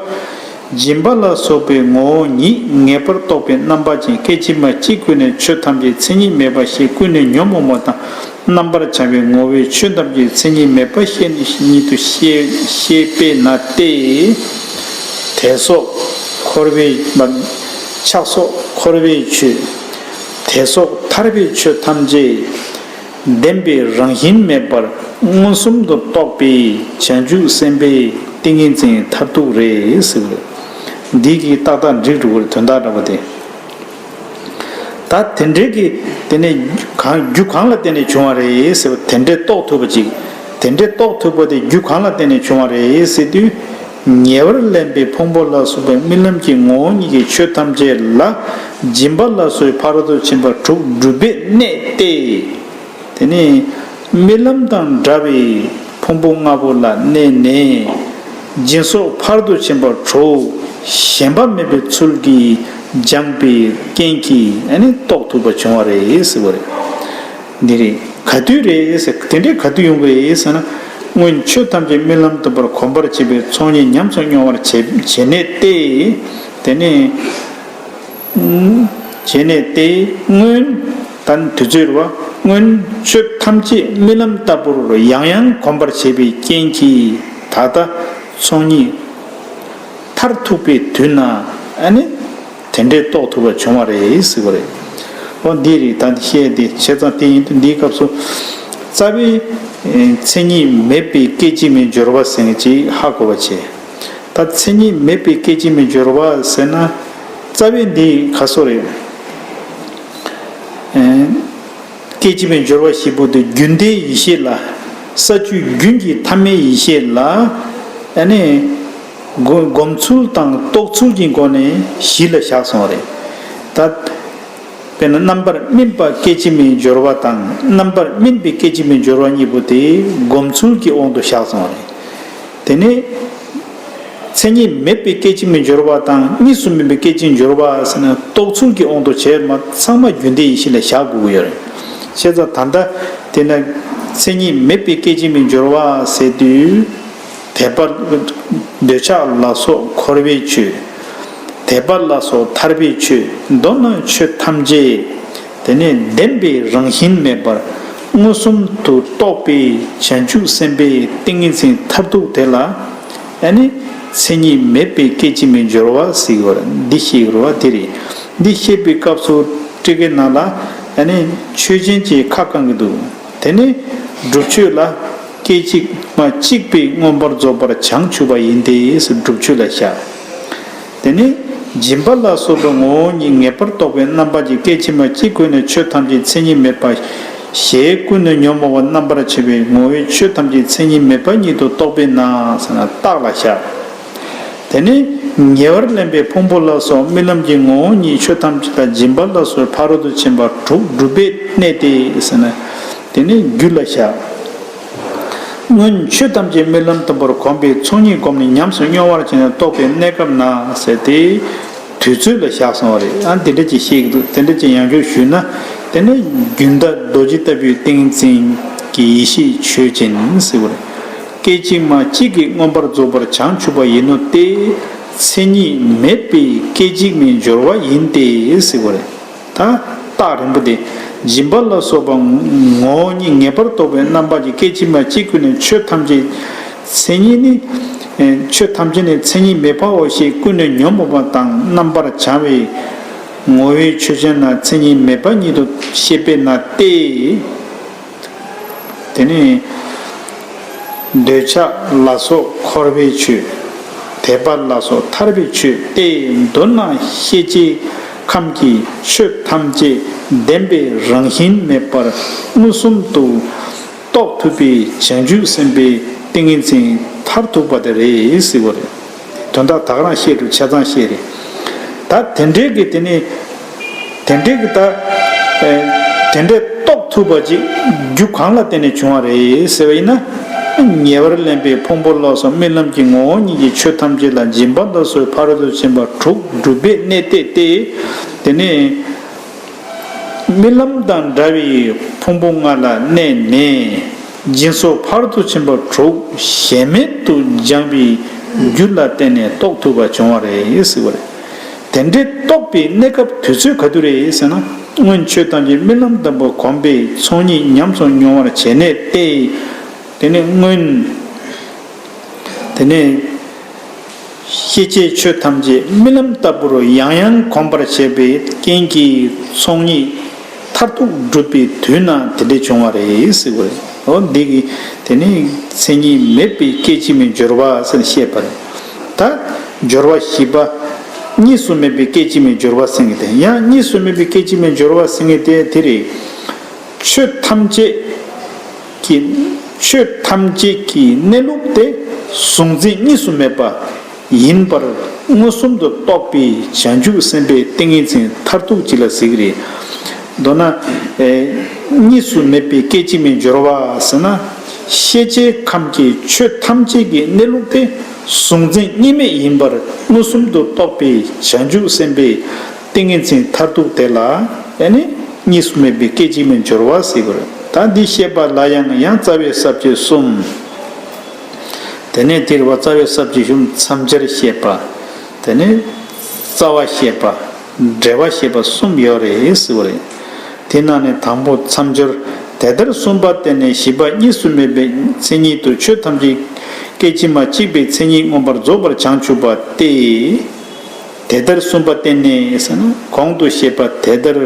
སྦྱིན་པ་ལ་སོགས་པའི་ངོ་བོ་ཉིད་ངེས་པར་རྟོགས་པའི་རྣམ་པ་ཅན་སྐད་ཅིག་མ་གཅིག་ཀུན་ནས་ཆོས་ཐམས་ཅད་མཚན་ཉིད་མེད་པ་ཞེས་ཀུན་ནས་ཉོན་མོངས་པ་དང་རྣམ་པར་བྱང་བའི་ངོ་བོའི་ཆོས་ཐམས་ཅད་མཚན་ཉིད་མེད་པ་ཤེས་ནས་ཉིད་དུ་ཤེས་ཤེས་པས་ན་སྟེ། དད་སོགས་འཁོར་བའི་ཕྱག་སོགས་འཁོར་བའི་ཆོས། དད་སོགས་ཐར་པའི་ཆོས་ཐམས་ཅད་བདེན་པའི་རང་བཞིན་མེད་པར་མངོན་སུམ་དུ་རྟོགས་པའི་བྱང་ཆུབ་སེམས་དཔའི་ཏིང་ངེ་འཛིན་མཐར་ཐུག་རེད་ཟེར། འདི་གིས་ཏག་ཏག་འགྲིག་འགྲོ་གི་རེད། དོན་དག་འདྲ་པོ་དེ། ད་དེ་འདྲའི་གི་དེ་ནས་གང་རྒྱུ་གང་ལ་བརྟེན་ནས་བྱུང་བ་རེད་ཟེར་བ་དེ་འདྲའི་རྟོགས་ཐུབ་པ་ཅིག་དེ་འདྲའི་རྟོགས་ཐུབ་པ་དེ་རྒྱུ་གང་ལ་བརྟེན་ནས་བྱུང་བ་རེད་ཟེར་དུས། ཉེ་བར་ལེན་པའི་ཕུང་པོ་ལ་སོགས་པའི་རྨི་ལམ་གྱི་ངོ་བོ་ཉིད་ཀྱི་ཆོས་ཐམས་ཅད་ལ་སྦྱིན་པ་ལ་སོགས་ཕ་རོལ་ཏུ་ཕྱིན་པ་དྲུག་སྒྲུབ་པའི་གནས་ཏེ། དེ་ནས་རྨི་ལམ་དང་འདྲ་བའི་ཕུང་པོ་ལྔ་པོ་ལ་གནས་ནས། སྦྱིན་སོགས་ཕ་རོལ་ཏུ་ཕྱིན་པ་དྲུག་ཞེན་པ་མེད་པའི་ཚུལ་གྱིས་སྦྱངས་པའི་རྐྱེན་གྱིས་ཨ་ནི་རྟོགས་ཐུབ་པ་བྱུང་བ་རེད་ཟེར་བ་རེད། འདི་རེད། ག་དུས་རེད་ཟེར། དེ་འདྲའི་ག་དུས་ཡོང་གི་རེད་ཟེར་ན། སྔོན་ཆོས་ཐམས་ཅད་རྨི་ལམ་ལྟ་བུར་གོམས་པར་བྱེད་པའི་ཚོགས་གཉིས་ཉམས་སུ་མྱོང་བར་བྱེད་བྱེད་གནས་ཏེ། དེ་ནས། བྱེད་གནས་ཏེ་སྔོན། ད་ནི་དུས་ཚོད་རེད་བ། སྔོན་ཆོས་ཐམས་ཅད་རྨི་ལམ་ལྟ་བུར་ཡང་ཡང་གོམས་པར་བྱེད་པའི་རྐྱེན་གྱིས་ད་ལྟ་ཚོགས་གཉིས་མཐར་ཐུག་པའི་དུས་ན་ཨ་ནི་དེ་འདྲའི་རྟོགས་ཐུབ་པ་བྱུང་བ་རེད་ཟེར་བ་རེད། འོ་འདི་རེད། ད་འདི་བཤད་དེ་བྱས་ཙང་དེ་ཡིན་དུས་འདིའི་སྐབས་སུ་རྩ་བའི་མཚན་ཉིད་མེད་པའི་སྐད་ཅིག་མའི་སྦྱོར་བ་ཟེར་མཁན་ཅིག་ཧ་གོ་བ་བྱས། ད་མཚན་ཉིད་མེད་པའི་སྐད་ཅིག་མའི་སྦྱོར་བ་ཟེར་ན་རྩ་བའི་འདི་ག་སོ་རེད། སྐད་ཅིག་མའི་སྦྱོར་བ་ཞེས་པོ་དེ་རྒྱུན་མཐའི་ཡེ་ཤེས་ལ། ས་བཅུ་རྒྱུན་གྱི་ཐ་མའི་ཡེ་ཤེས་ལ། ཨ་ནི། སྒོམ་ཚུལ་དང་རྟོགས་ཚུལ་གྱི་སྒོ་ནས་གཞི་ལ་བཞག་སོང་བ་རེད། ད། དཔེར་ན་རྣམ་པར་སྨིན་པ་སྐད་ཅིག་མའི་སྦྱོར་བ་དང་རྣམ་པར་སྨིན་པའི་སྐད་ཅིག་མའི་སྦྱོར་བ་གཉིས་པོ་དེ་སྒོམ་ཚུལ་གྱི་དབང་དུ་བཞག་སོང་བ་རེད། དེ་ནས། མཚན་ཉིད་མེད་པའི་སྐད་ཅིག་མའི་སྦྱོར་བ་དང་གཉིས་སུ་མེད་པའི་སྐད་ཅིག་སྦྱོར་བ་ཟེར་ན་རྟོགས་ཚུལ་གྱི་དབང་དུ་བྱས་མ་ཚང་མ་རྒྱུན་མཐའི་ཡེ་ཤེས་ལ་བཞག་དགོས་ཀྱི་ཡོད་རེད། བྱས་ཙང་ད་ལྟ་དེ་ན་མཚན་ཉིད་མེད་པའི་སྐད་ཅིག་མའི་སྦྱོར་བ་ཟེར་དུས། དད་པ། འདོད་ཆགས་ལ་སོགས་འཁོར་བའི་ཆོས། དད་པ་ལ་སོགས་ཐར་པའི་ཆོས་མདོར་ན་ཆོས་ཐམས་ཅད། དེ་ནས་བདེན་པའི་རང་བཞིན་མེད་པར་མངོན་སུམ་དུ་རྟོགས་པའི་བྱང་ཆུབ་སེམས་དཔའི་ཏིང་ངེ་འཛིན་མཐར་ཐུག་དེ་ལ། ཨ་ནི། མཚན་ཉིད་མེད་པའི་སྐད་ཅིག་མའི་སྦྱོར་བ་ཟེར་གྱི་ཡོད་རེད། འདི་བཤད་ཀྱི་ཡོད་རེད་བ། དེ་རེད། འདི་བཤད་པའི་སྐབས་སུ་སྤྲེལ་ཀའི་ནང་ལ། ཨ་ནི། ཆོས་ཅན་གྱི་ཁ་བསྐང་གི་འདུག་དེ་ནི། སྒྲུབ་ཆོས་ལ། སྐད་ཅིག་མ་གཅིག་པའི་མངོན་པར་རྫོགས་པར་བྱང་ཆུབ་པ་ཡིན་ཏེ་སྒྲུབ་ཆོས་ལ་བཞག་དེ་ནས་སྦྱིན་པ་ལ་སོགས་པའི་ངོ་བོ་ཉིད་ངེས་པར་རྟོགས་པའི་རྣམ་པ་ཅན་སྐད་ཅིག་མ་གཅིག་ཀུན་ནས་ཆོས་ཐམས་ཅད་མཚན་ཉིད་མེད་པ་ཞེས་ཀུན་ནས་ཉོན་མོངས་པ་རྣམ་པར་ཕྱེ་བའི་ངོ་བོའི་ཆོས་ཐམས་ཅད་མཚན་ཉིད་མེད་པ་ཉིད་དུ་རྟོགས་པས་ན་ཟེར་ན་རྟགས་ལ་བཞག་དེ་ནས་ཉེ་བར་ལེན་པའི་ཕུང་པོ་ལ་སོགས་རྨི་ལམ་གྱི་ངོ་བོ་ཉིད་ཆོས་ཐམས་ཅད་ལ་སྦྱིན་པ་ལ་སོགས་ཕ་རོལ་ཏུ་ཕྱིན་པ་དྲུག་སྒྲུབ་པའི་གནས་ཏེ་ཟེར་ན་དེ་ནས་རྒྱུད་ལ་བཞག་སྔོན་ཆོས་ཐམས་ཅད་རྨི་ལམ་ལྟ་བུར་གོམས་པའི་ཚོགས་གཉིས་བསྒོམས་ནས་ཉམས་སུ་མྱོང་བར་བྱས་ནས་རྟོགས་པའི་གནས་སྐབས་ན་ཟེར་ཏེ། དུས་ཚོད་ལ་བཞག་སོང་བ་རེད། ཨ་འདི་འདྲ་ཅིག་བཤད་ཀྱི་འདུག་དེ་འདྲ་ཅིག་ཡང་བསྐྱར་ཞུས་ན། དེ་ནི་རྒྱུན་མཐའ་རྡོ་རྗེ་ལྟ་བུའི་ཏིང་འཛིན་གྱི་ཡེ་ཤེས་ཆོས་ཅན་ཟེར་བ་རེད། སྐད་ཅིག་མ་གཅིག་གིས་མངོན་པར་རྫོགས་པར་བྱང་ཆུབ་པ་ཡིན་ནོ་སྟེ། མཚན་ཉིད་མེད་པའི་སྐད་ཅིག་མའི་སྦྱོར་བ་ཡིན་ཏེ་ཟེར་བ་རེད། ད་རྟགས་རིང་པོ་དེ། སྦྱིན་པ་ལ་སོགས་པ་ངོ་བོ་ཉིད་ངེས་པར་རྟོགས་པའི་རྣམ་པ་གྱི་སྐད་ཅིག་མ་གཅིག་ཀུན་ནས་ཆོས་ཐམས་ཅད་མཚན་ཉིད་ནི། ཆོས་ཐམས་ཅད་ནི་མཚན་ཉིད་མེད་པའོ་ཞེས་ཀུན་ནས་ཉོན་མོངས་པ་དང་རྣམ་པར་བྱང་བའི་ངོ་བོའི་ཆོས་ཅན་ལ་མཚན་ཉིད་མེད་པ་ཉིད་དུ་ཤེས་པས་ན་སྟེ། དེ་ནི་འདོད་ཆགས་ལ་སོགས་འཁོར་བའི་ཆོས། དད་པ་ལ་སོགས་ཐར་པའི་ཆོས་ཏེ། མདོར་ན་ཤེས་བྱའི་ཁམས་ཀྱི་ཆོས་ཐམས་ཅད་བདེན་པའི་རང་བཞིན་མེད་པར་མངོན་སུམ་དུ་རྟོགས་ཐུབ་པའི་བྱང་ཆུབ་སེམས་དཔའི་ཏིང་ངེ་འཛིན་མཐར་ཐུག་པ་དེ་རེད་ཟེར་བ་རེད། དོན་དག་ད་ག་རང་བཤད་འགྲོ་ཆ་ཚང་བཤད་རེད། ད་དེ་འདྲའི་གི་དེ་ནི། དེ་འདྲའི་གི་ད། ཨེ། དེ་འདྲའི་རྟོགས་ཐུབ་པ་ཅིག་རྒྱུ་གང་ལ་བརྟེན་ནས་བྱུང་བ་རེད་ཟེར་བ་ཡིན་ན། ཉེ་བར་ལེན་པའི་ཕུང་པོ་ལ་སོགས་རྨི་ལམ་གྱི་ངོ་བོ་ཉིད་ཀྱི་ཆོས་ཐམས་ཅད་ལ་སྦྱིན་པ་ལ་སོགས་ཕ་རོལ་ཏུ་ཕྱིན་པ་དྲུག་སྒྲུབ་པས་གནས་གཏད་དེ། དེ་ནས། རྨི་ལམ་དང་འདྲ་བའི་ཕུང་པོ་ལྔ་ལ་གནས་ནས། སྦྱིན་སོགས་ཕ་རོལ་ཏུ་ཕྱིན་པ་དྲུག་གཞན་མེད་དུ་སྦྱངས་པའི་རྒྱུ་ལ་བརྟེན་ནས་རྟོགས་ཐུབ་པ་བྱུང་བ་རེད་ཟེར་བ་རེད། དེ་འདྲའི་རྟོགས་པའི་གནས་སྐབས་དུས་ཚོད་ག་དུས་རེད་ཟེར་ན། སྔོན་ཆོས་ཐམས་ཅད་རྨི་ལམ་ལྟ་བུ་གོམས་པས་ཚོགས་གཉིས་ཉམས་སུ་མྱོང་བར་བྱས་ནས་ཏེ། དེ་ནས་སྔོན། དེ་ནས། ཤེས་བྱའི་ཆོས་ཐམས་ཅད་རྨི་ལམ་ལྟ་བུར་ཡང་ཡང་གོམས་པར་བྱས་པའི་རྐྱེན་གྱིས་ཚོགས་གཉིས་མཐར་ཐུག་གྲུབ་པའི་དུས་ན་དེ་འདྲ་བྱུང་བ་རེད་ཟེར་བ་རེད། འོ་འདི་གིས་དེ་ནི་མཚན་ཉིད་མེད་པའི་སྐད་ཅིག་མའི་སྦྱོར་བ་ཟེར་བཤད་པ་རེད། ད་སྦྱོར་བ་བཞི་པ། གཉིས་སུ་མེད་པའི་སྐད་ཅིག་མའི་སྦྱོར་བ་ཟེར་མཁན་དེ་ཡང་གཉིས་སུ་མེད་པའི་སྐད་ཅིག་མའི་སྦྱོར་བ་ཟེར་མཁན་དེ་དེ་རེད། ཆོས་ཐམས་ཅད་ཀྱི། ཆོས་ཐམས་ཅད་ཀྱི་གནས་ལུགས་དེ་གཟུང་འཛིན་གཉིས་སུ་མེད་པ་ཡིན་པར་མངོན་སུམ་དུ་རྟོགས་པའི་བྱང་ཆུབ་སེམས་དཔའི་ཏིང་ངེ་འཛིན་མཐར་ཐུག་ཅིག་ལ་ཟེར་གྱི་རེད། མདོར་ན། ཨེ། གཉིས་སུ་མེད་པའི་སྐད་ཅིག་མའི་སྦྱོར་བ་ཟེར་ན། ཤེས་བྱའི་ཁམས་ཀྱི་ཆོས་ཐམས་ཅད་ཀྱི་གནས་ལུགས་དེ་གཟུང་འཛིན་གཉིས་མེད་ཡིན་པར་མངོན་སུམ་དུ་རྟོགས་པའི་བྱང་ཆུབ་སེམས་དཔའི་ཏིང་ངེ་འཛིན་མཐར་ཐུག་དེ་ལ་ཨེ་ནི། གཉིས་སུ་མེད་པའི་སྐད་ཅིག་མའི་སྦྱོར་བ་ཟེར་དགོས་རེད། ད་འདི་བཤད་པ་ལ་ཡང་ཡང་རྩ་བའི་ས་བཅད་གསུམ། དེ་ནས་དེར་བ་རྩ་བའི་ས་བཅད་གཞུང་མཚམས་སྦྱར་བཤད་པ། དེ་ནས་རྩ་བ་བཤད་པ། འགྲེལ་པ་བཤད་པ་གསུམ་ཡོད་རེད་ཟེར་བ་རེད། དེ་ནང་ནས་དང་པོ་མཚམས་སྦྱོར། དེ་ལྟར་གསུངས་པ་བརྟེན་ནས་བཞི་པ་གཉིས་སུ་མེད་པའི་མཚན་ཉིད་དུ་ཆོས་ཐམས་ཅད་སྐད་ཅིག་མ་གཅིག་པའི་མཚན་ཉིད་མངོན་པར་རྫོགས་པར་བྱང་ཆུབ་པ་སྟེ། དེ་ལྟར་གསུངས་པ་བརྟེན་ནས་ཟེར་ན་གོང་དུ་བཤད་པ་དེ་ལྟར།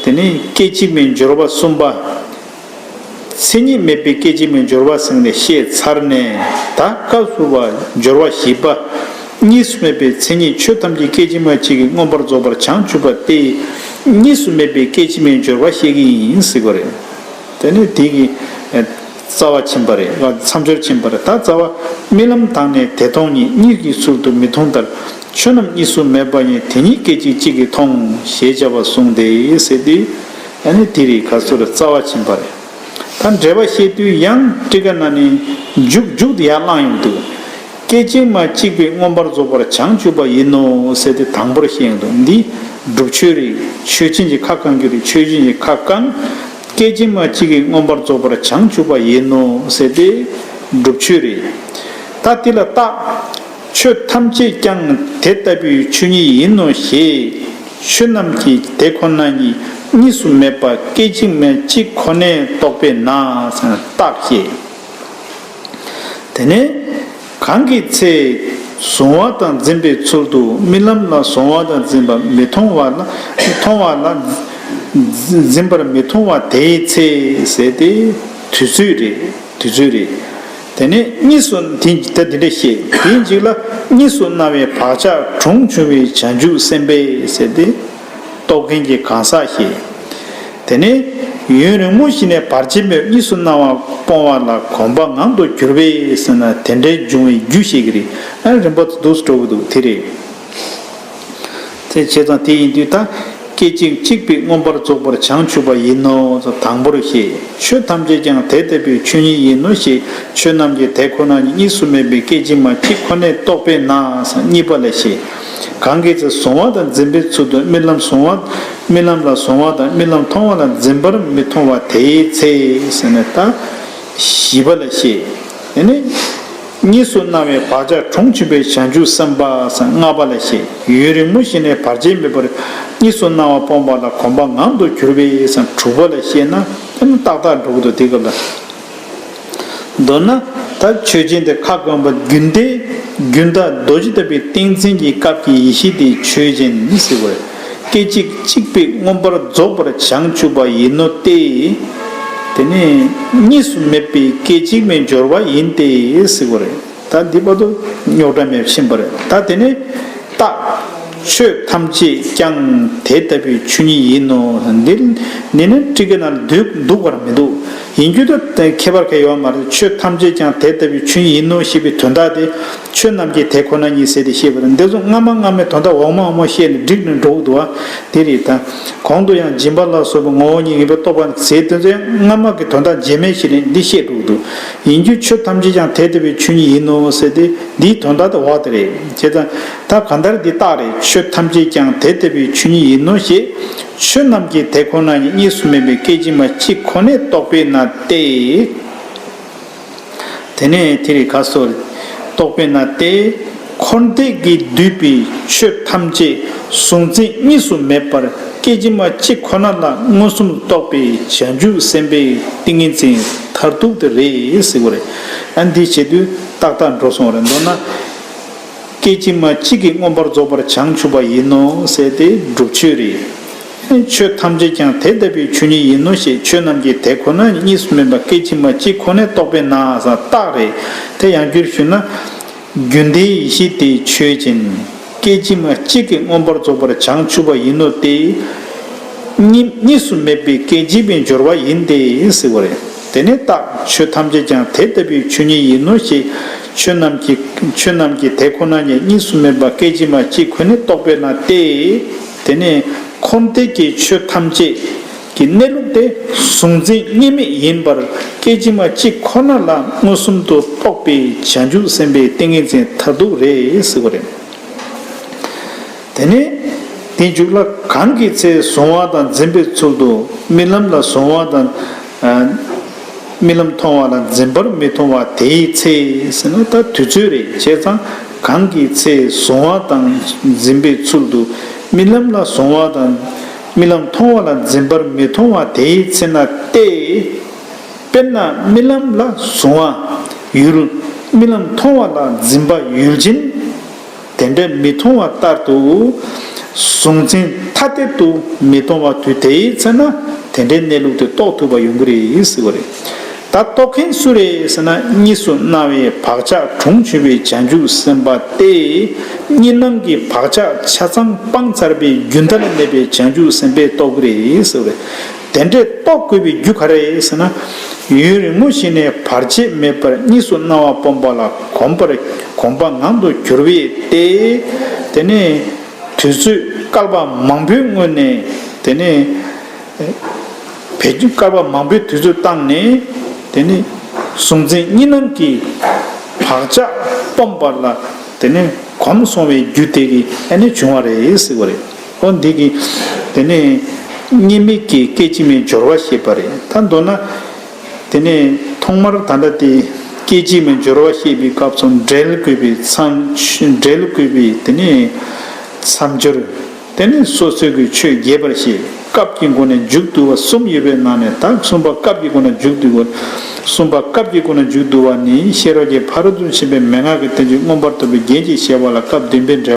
དེ་ནི་སྐད་ཅིག་མའི་སྦྱོར་བ་གསུམ་པ། མཚན་ཉིད་མེད་པའི་སྐད་ཅིག་མའི་སྦྱོར་བ་ཟེར་ནས་བཤད་ཚར་ནས་ད་སྐབས་སུ་བ་སྦྱོར་བ་བཞི་པ། གཉིས་སུ་མེད་པའི་མཚན་ཉིད་ཆོས་ཐམས་ཅད་སྐད་ཅིག་མ་གཅིག་གིས་མངོན་པར་རྫོགས་པར་བྱང་ཆུབ་པ་སྟེ། གཉིས་སུ་མེད་པའི་སྐད་ཅིག་མའི་སྦྱོར་བ་བཤད་ཀྱི་ཡིན་ཟེར་གྱི་རེད། དེ་ནི་དེ་གི་རྩ་བ་ཕྱིན་པ་རེད། མཚམས་སྦྱོར་ཕྱིན་པ་རེད། ད་རྩ་བ། རྨི་ལམ་དང་ནི་དེ་མཐོང་གཉིས། གཉིས་ཀྱི་ཚུལ་དུ་མི་མཐོང་ལྟར། ཆོས་རྣམས་གཉིས་སུ་མེད་པ་ཡིན། དེ་ཉིད་སྐད་ཅིག་གཅིག་གིས་མཐོང་། ཞེས་བྱ་བ་གསུངས་ཏེ་ཟེར་ཏེ། ཨ་ནི་དེ་རེད། ག་ཚོད་རེད། རྩ་བ་ཕྱིན་པ་རེད། ད་འགྲེལ་པ་བཤད་དུས་ཡང་ཊཱི་ཀ་ནང་ནས་མཇུག་མཇུག་ཏུ་ཡར་བླངས་ཡོང་དུས། སྐད་ཅིག་མ་གཅིག་པའི་མངོན་པར་རྫོགས་པར་བྱང་ཆུབ་པ་ཡིན་ནོ་ཟེར་ཏེ་དང་པོར་བཤད་ཡོང་དུས། འདི་སྒྲུབ་ཆོས་རེད། ཆོས་ཅན་གྱི་ཁ་བསྐང་རྒྱུ་རེད། ཆོས་ཅན་གྱི་ཁ་བསྐང་། སྐད་ཅིག་མ་གཅིག་གིས་མངོན་པར་རྫོགས་པར་བྱང་ཆུབ་པ་ཡིན་ནོ་ཟེར་ཏེ་སྒྲུབ་ཆོས་རེད། ད་དེ་ལ་རྟགས། ཆོས་ཐམས་ཅད་ཀྱང་དེ་ལྟ་བུའི་ཆོས་ཉིད་ཡིན་ནོ་ཞེས། ཆོས་རྣམས་ཀྱི་དེ་ཁོ་ན་ཉིད་གཉིས་སུ་མེད་པ་སྐད་ཅིག་མའི་གཅིག་ཁོ་ནས་རྟོགས་པས་ན་ཟེར་ན་རྟགས་བཤད། དེ་ནས་གང་གི་ཚེ། གཟུང་བ་དང་འཛིན་པའི་ཚུལ་དུ་རྨི་ལམ་ལ་གཟུང་བ་དང་འཛིན་པ་མི་མཐོང་བ་ལ། མཐོང་བ་ལ་འཛིན་པར་མི་མཐོང་བ་དེའི་ཚེ་ཟེར་ཏེ་དུས་ཚོད་རེད། དུས་ཚོད་རེད། དེ་ནས་གཉིས་སུ་དེ་ད་འདི་འདྲ་བཤད། དེའི་རྗེས་ལ་གཉིས་སུ་སྣང་བའི་བག་ཆགས་གྲོང་ཆུང་བའི་བྱང་ཆུབ་སེམས་དཔའི་ཟེར་ཏེ། རྟོགས་མཁན་གྱི་གང་ཟག་ཞེས། དེ་ནས་ཡུན་རིང་མོ་ཞིག་ནས་བར་ཆད་མེད་གཉིས་སུ་སྣང་བ་སྤོང་བ་ལ་གོམས་པ་ངང་དུ་གྱུར་པས་ཟེར་ན་དེ་འདྲའི་འབྱུང་བའི་རྒྱུ་ཞིག་རེད། ཨ་རིམ་པ་དུ་འདུག་སྤྲོ་གི་འདུག་དེ་རེད། དེ་བྱས་ཙང་དེ་ཡིན་དུས་ད། སྐད་ཅིག་གཅིག་པའི་མངོན་པར་རྫོགས་པར་བྱང་ཆུབ་པ་ཡིན་ནོ། དང་པོར་བཤད། ཆོས་ཐམས་ཅད་ཀྱང་དེ་ལྟ་བུའི་ཆོས་ཉིད་ཡིན་ནོ་ཞེས་ཆོས་རྣམས་ཀྱི་དེ་ཁོ་ན་ཉིད་གཉིས་སུ་མེད་པའི་སྐད་ཅིག་མ་གཅིག་ཁོ་ནས་རྟོགས་པས་ན། གཉིས་པ་ལ་བཤད། གང་གི་ཚེ་གཟུང་བ་དང་འཛིན་པའི་ཚུལ་དུ་རྨི་ལམ་གཟུང་བ། རྨི་ལམ་ལ་གཟུང་བ་དང་རྨི་ལམ་མཐོང་བ་ལ་འཛིན་པར་མི་མཐོང་བ་དེའི་ཚེ་ཟེར་ནས་ད། བཞི་པ་ལ་བཤད། དེ་ནས་གཉིས་སུ་སྣང་བའི་བག་ཆགས་དྲུངས་ཆུད་པའི་བྱང་ཆུབ་སེམས་དཔའ་ཟེར་ལྔ་པ་ལ་བཤད། ཡུན་རིང་མོ་ཞིག་ནས་བར་ཆད་མེད་པར་གཉིས་སུ་སྣང་བ་སྤོང་བ་ལ་གོམས་པ་ངང་དུ་གྱུར་པའི་ཟེར་དྲུག་པ་ལ་བཤད་ན་དེ་ནི་ཏག་ཏག་འགྲོ་གི་འདུག་དེ་སྐབས་ལ། མདོར་ན་ད་ཆོས་ཅན་དེ་ཁ་སྐོམ་པ་རྒྱུན་ལྡན་རྒྱུན་དག་རྡོ་རྗེ་ལྟ་བུའི་ཏིང་འཛིན་གྱི་སྐབས་ཀྱི་ཡེ་ཤེས་དེ་ཆོས་ཅན་ཟེར་བ་རེད། སྐད་ཅིག་གཅིག་པའི་མངོན་པར་རྫོགས་པར་བྱང་ཆུབ་པ་ཡིན་ནོ་སྟེ། དེ་ནི་གཉིས་སུ་མེད་པའི་སྐད་ཅིག་མའི་སྦྱོར་བ་ཡིན་ཏེ་ཟེར་བ་རེད། ད་འདི་བར་དུ་རྙོག་དྲ་མེད་པར་ཕྱིན་པ་རེད། ད་དེ་ནི་རྟགས། ཆོས་ཐམས་ཅད་ཀྱང་དེ་ལྟ་བུའི་ཆོས་ཉིད་ཡིན་ནོ། འདི་ནི་ནི་ཊཱི་ཀའི་ནང་ལ་འདུག་འདུག་པར་མི་འདུག་ཡིན་རྒྱུ་དེ་ཁྱད་པར་གང་ཡོད་མ་རེད། ཆོས་ཐམས་ཅད་ཀྱང་དེ་ལྟ་བུའི་ཆོས་ཉིད་ཡིན་ནོ་ཞེས་པའི་དོན་དག་དེ། ཆོས་རྣམས་ཀྱི་དེ་ཁོ་ན་ཉིད་ཟེར་ཏེ་བཤད་པ་རེད། འདི་ཚོ་སྔ་མ་སྔ་མའི་དོན་དག་འོག་མ་འོག་མ་བཤད་ནས་འགྲིག་ནས་འགྲོ་གི་འདུག་བ། དེ་རེད་ད། གོང་དུ་ཡང་སྦྱིན་པ་ལ་སོགས་པའི་ངོ་བོ་ཉིད་ཡིན་པའི་རྟོགས་པ་ཟེར་དེ་ཚོ་ཡང་སྔ་མ་གི་དོན་དག་རྗེས་མའི་ཞིག་ནས་འདི་བཤད་འགྲོ་གི་འདུག་ཡིན་རྒྱུ་ཆོས་ཐམས་ཅད་ཀྱང་དེ་ལྟ་བུའི་ཆོས་ཉིད་ཡིན་ནོ་ཟེར་ཏེ་འདིའི་དོན་དག་དེ་འོག་དེ་རེད། བྱས་ཙང་ད་གང་ལྟར་འདི་རྟགས་རེད། ཆོས་ཐམས་ཅད་ཀྱང་དེ་ལྟ་བུའི་ཆོས་ཉིད་ཡིན་ནོ་ཞེས། ཆོས་རྣམས་ཀྱི་དེ་ཁོ་ན་ཉིད་གཉིས་སུ་མེད་པའི་སྐད་ཅིག་མ་གཅིག་ཁོ་ནས་རྟོགས་པས་ན་སྟེ། དེ་ནས་དེ་རིགས་ག་སོགས་རྟོགས་པས་ན་སྟེ། འཁོར་འདས་ཀྱིས་བསྡུས་པའི་ཆོས་ཐམས་ཅད་གཟུང་འཛིན་གཉིས་སུ་མེད་པར་སྐད་ཅིག་མ་གཅིག་ཁོ་ན་ལ་མངོན་སུམ་རྟོགས་པའི་བྱང་ཆུབ་སེམས་དཔའི་ཏིང་ངེ་འཛིན་མཐར་ཐུག་དེ་རེད་ཟེར་བ་རེད། ཨ་འདི་བྱེད་དུས་ཏག་ཏག་འགྲོ་སོང་རེད། མདོར་ན། སྐད་ཅིག་མ་གཅིག་གིས་མངོན་པར་རྫོགས་པར་བྱང་ཆུབ་པ་ཡིན་ནོ་ཟེར་ཏེ་སྒྲུབ་ཆོས་རེད། ཆོས་ཐམས་ཅད་ཀྱང་དེ་ལྟ་བུའི་ཆོས་ཉིད་ཡིན་ནོ་ཞེས་ཆོས་རྣམས་ཀྱི་དེ་ཁོ་ན་གཉིས་སུ་མེད་པ་སྐད་ཅིག་མ་གཅིག་ཁོ་ནས་རྟོགས་པས་ན་ཟེར་རྟགས་རེད། དེ་ཡང་བསྒྱུར་ཞུས་ན། རྒྱུན་ལྡན་ཡེ་ཤེས་དེ་ཆོས་ཅན། སྐད་ཅིག་མ་གཅིག་གིས་མངོན་པར་རྫོགས་པར་བྱང་ཆུབ་པ་ཡིན་ནོ་སྟེ། གཉིས་གཉིས་སུ་མེད་པའི་སྐད་ཅིག་མའི་སྦྱོར་བ་ཡིན་ཏེ་ཟེར་བ་རེད། དེ་ནས་རྟགས། ཆོས་ཐམས་ཅད་ཀྱང་དེ་ལྟ་བུའི་ཆོས་ཉིད་ཡིན་ནོ་ཞེས་ཆོས་རྣམས་ཀྱི་ཆོས་རྣམས་ཀྱི་དེ་ཁོ་ན་ཉིད་གཉིས་སུ་མེད་པ་སྐད་ཅིག་མ་གཅིག་ཁོ་ནས་རྟོགས་པས་ན་སྟེ། དེ་ནས་འཁོར་འདས་ཀྱི་ཆོས་ཐམས་ཅད་ཀྱི་གནས་ལུགས་དེ་གཟུང་འཛིན་གཉིས་མེད་ཡིན་པར་སྐད་ཅིག་མ་གཅིག་ཁོ་ན་ལ་མངོན་སུམ་དུ་རྟོགས་པའི་བྱང་ཆུབ་སེམས་དཔའི་ཏིང་ངེ་འཛིན་མཐར་ཐུག་རེད་ཟེར་བ་རེད། དེ་ནས་དེའི་མཇུག་ལ་གང་གི་ཚེ་གཟུང་བ་དང་འཛིན་པའི་ཚུལ་དུ་རྨི་ལམ་ལ་གཟུང་བ་དང་། རྨི་ལམ་མཐོང་བ་ལ་འཛིན་པར་མི་མཐོང་བ་དེའི་ཚེ་ཟེར་ན་ད་དུས་ཚོད་རེད། བྱས་ཙང་གང་གི་ཚེ་གཟུང་བ་དང་འཛིན་པའི་ཚུལ་དུ་རྨི་ལམ་ལ་གཟུང་བ་དང་རྨི་ལམ་མཐོང་བ་ལ་འཛིན་པར་མི་མཐོང་བ་དེའི་ཚེ་ན་སྟེ། དཔེར་ན་རྨི་ལམ་ལ་གཟུང་བ་ཡུལ། རྨི་ལམ་མཐོང་བ་ལ་འཛིན་པ་ཡུལ་ཅན། དེ་འདྲ་མི་མཐོང་བ་ལྟར་དུ། གཟུང་འཛིན་ཐ་དད་དུ་མི་མཐོང་བ་དུས་དེའི་ཚེ་ན་དེ་འདྲའི་གནས་ལུགས་དེ་རྟོགས་ཐུབ་པ་ཡོང་གི་རེད་ཟེར་བ་རེད། ད་རྟོགས་མཁན་སུ་རེད་ཟེར་ན་གཉིས་སུ་སྣང་བའི་བག་ཆགས་དྲུངས་ཆུད་པའི་བྱང་ཆུབ་སེམས་དཔའ་སྟེ། གཉིས་སྣང་གི་བག་ཆགས་ཆ་ཚང་སྤངས་ཚར་བའི་རྒྱུན་མཐའ་ལ་གནས་པའི་བྱང་ཆུབ་སེམས་དཔས་རྟོགས་ཀྱི་རེད་ཟེར་བ་རེད། དེ་འདྲའི་རྟོགས་དགོས་པའི་རྒྱུ་ག་རེ་ཟེར་ན། ཡུན་རིང་མོ་ཞིག་ནས་བར་ཆད་མེད་པར་གཉིས་སུ་སྣང་བ་སྤོང་བ་ལ་གོམས་པར་གོམས་པ་ངང་དུ་གྱུར་པས་ཏེ། དེ་ནས་དུས་ཚོད་བསྐལ་པ་མང་པོའི་སྔོན་ནས་དེ་ནས་བེད་སྤྱོད་བསྐལ་པ་མང་པོའི་དུས་ཚོད་བཏང་ནས་དེ་ནས་གཟུང་འཛིན་གཉིས་སྣང་གི་བག་ཆགས་སྤངས་པ་ལ་དེ་ནས་གོམས་སོང་བའི་རྒྱུ་དེ་གིས་ཨ་ནི་བྱུང་བ་རེད་ཟེར་བ་རེད། ཨོ་འདི་གི་དེ་ནས་གཉིས་མེད་ཀྱི་སྐད་ཅིག་མའི་སྦྱོར་བ་ཤེས་པ་རེད། ད་མདོར་ན་དེ་ནས་ཐོག་མར་ད་ལྟ་དེ་སྐད་ཅིག་མའི་སྦྱོར་བ་ཤེས་པའི་སྐབས་སུ་འབྲེལ་དགོས་པའི་མཚམས། འབྲེལ་དགོས་པའི་དེ་ནས་མཚམས་སྦྱོར། དེ་ནས་སོ་སོའི་གི་ཆོས་རྒྱས་པར་བཤད། སྐབས་ཀྱི་སྒོ་ནས་མཇུག་བསྡུ་བ་གསུམ་ཡོད་པའི་ནང་ནས་ད་གསུམ་པ་སྐབས་ཀྱི་སྒོ་ནས་མཇུག་བསྡུ་བ། གསུམ་པ་སྐབས་ཀྱི་སྒོ་ནས་མཇུག་བསྡུ་བ་ནི་ཤེས་རབ་ཀྱི་ཕ་རོལ་ཏུ་ཕྱིན་པའི་མན་ངག་གི་བསྟན་བཅོས་མངོན་པར་རྟོགས་པའི་རྒྱན་གྱི་བཤད་པ་ལ་སྐབས་བདུན་པའི་འགྲེལ།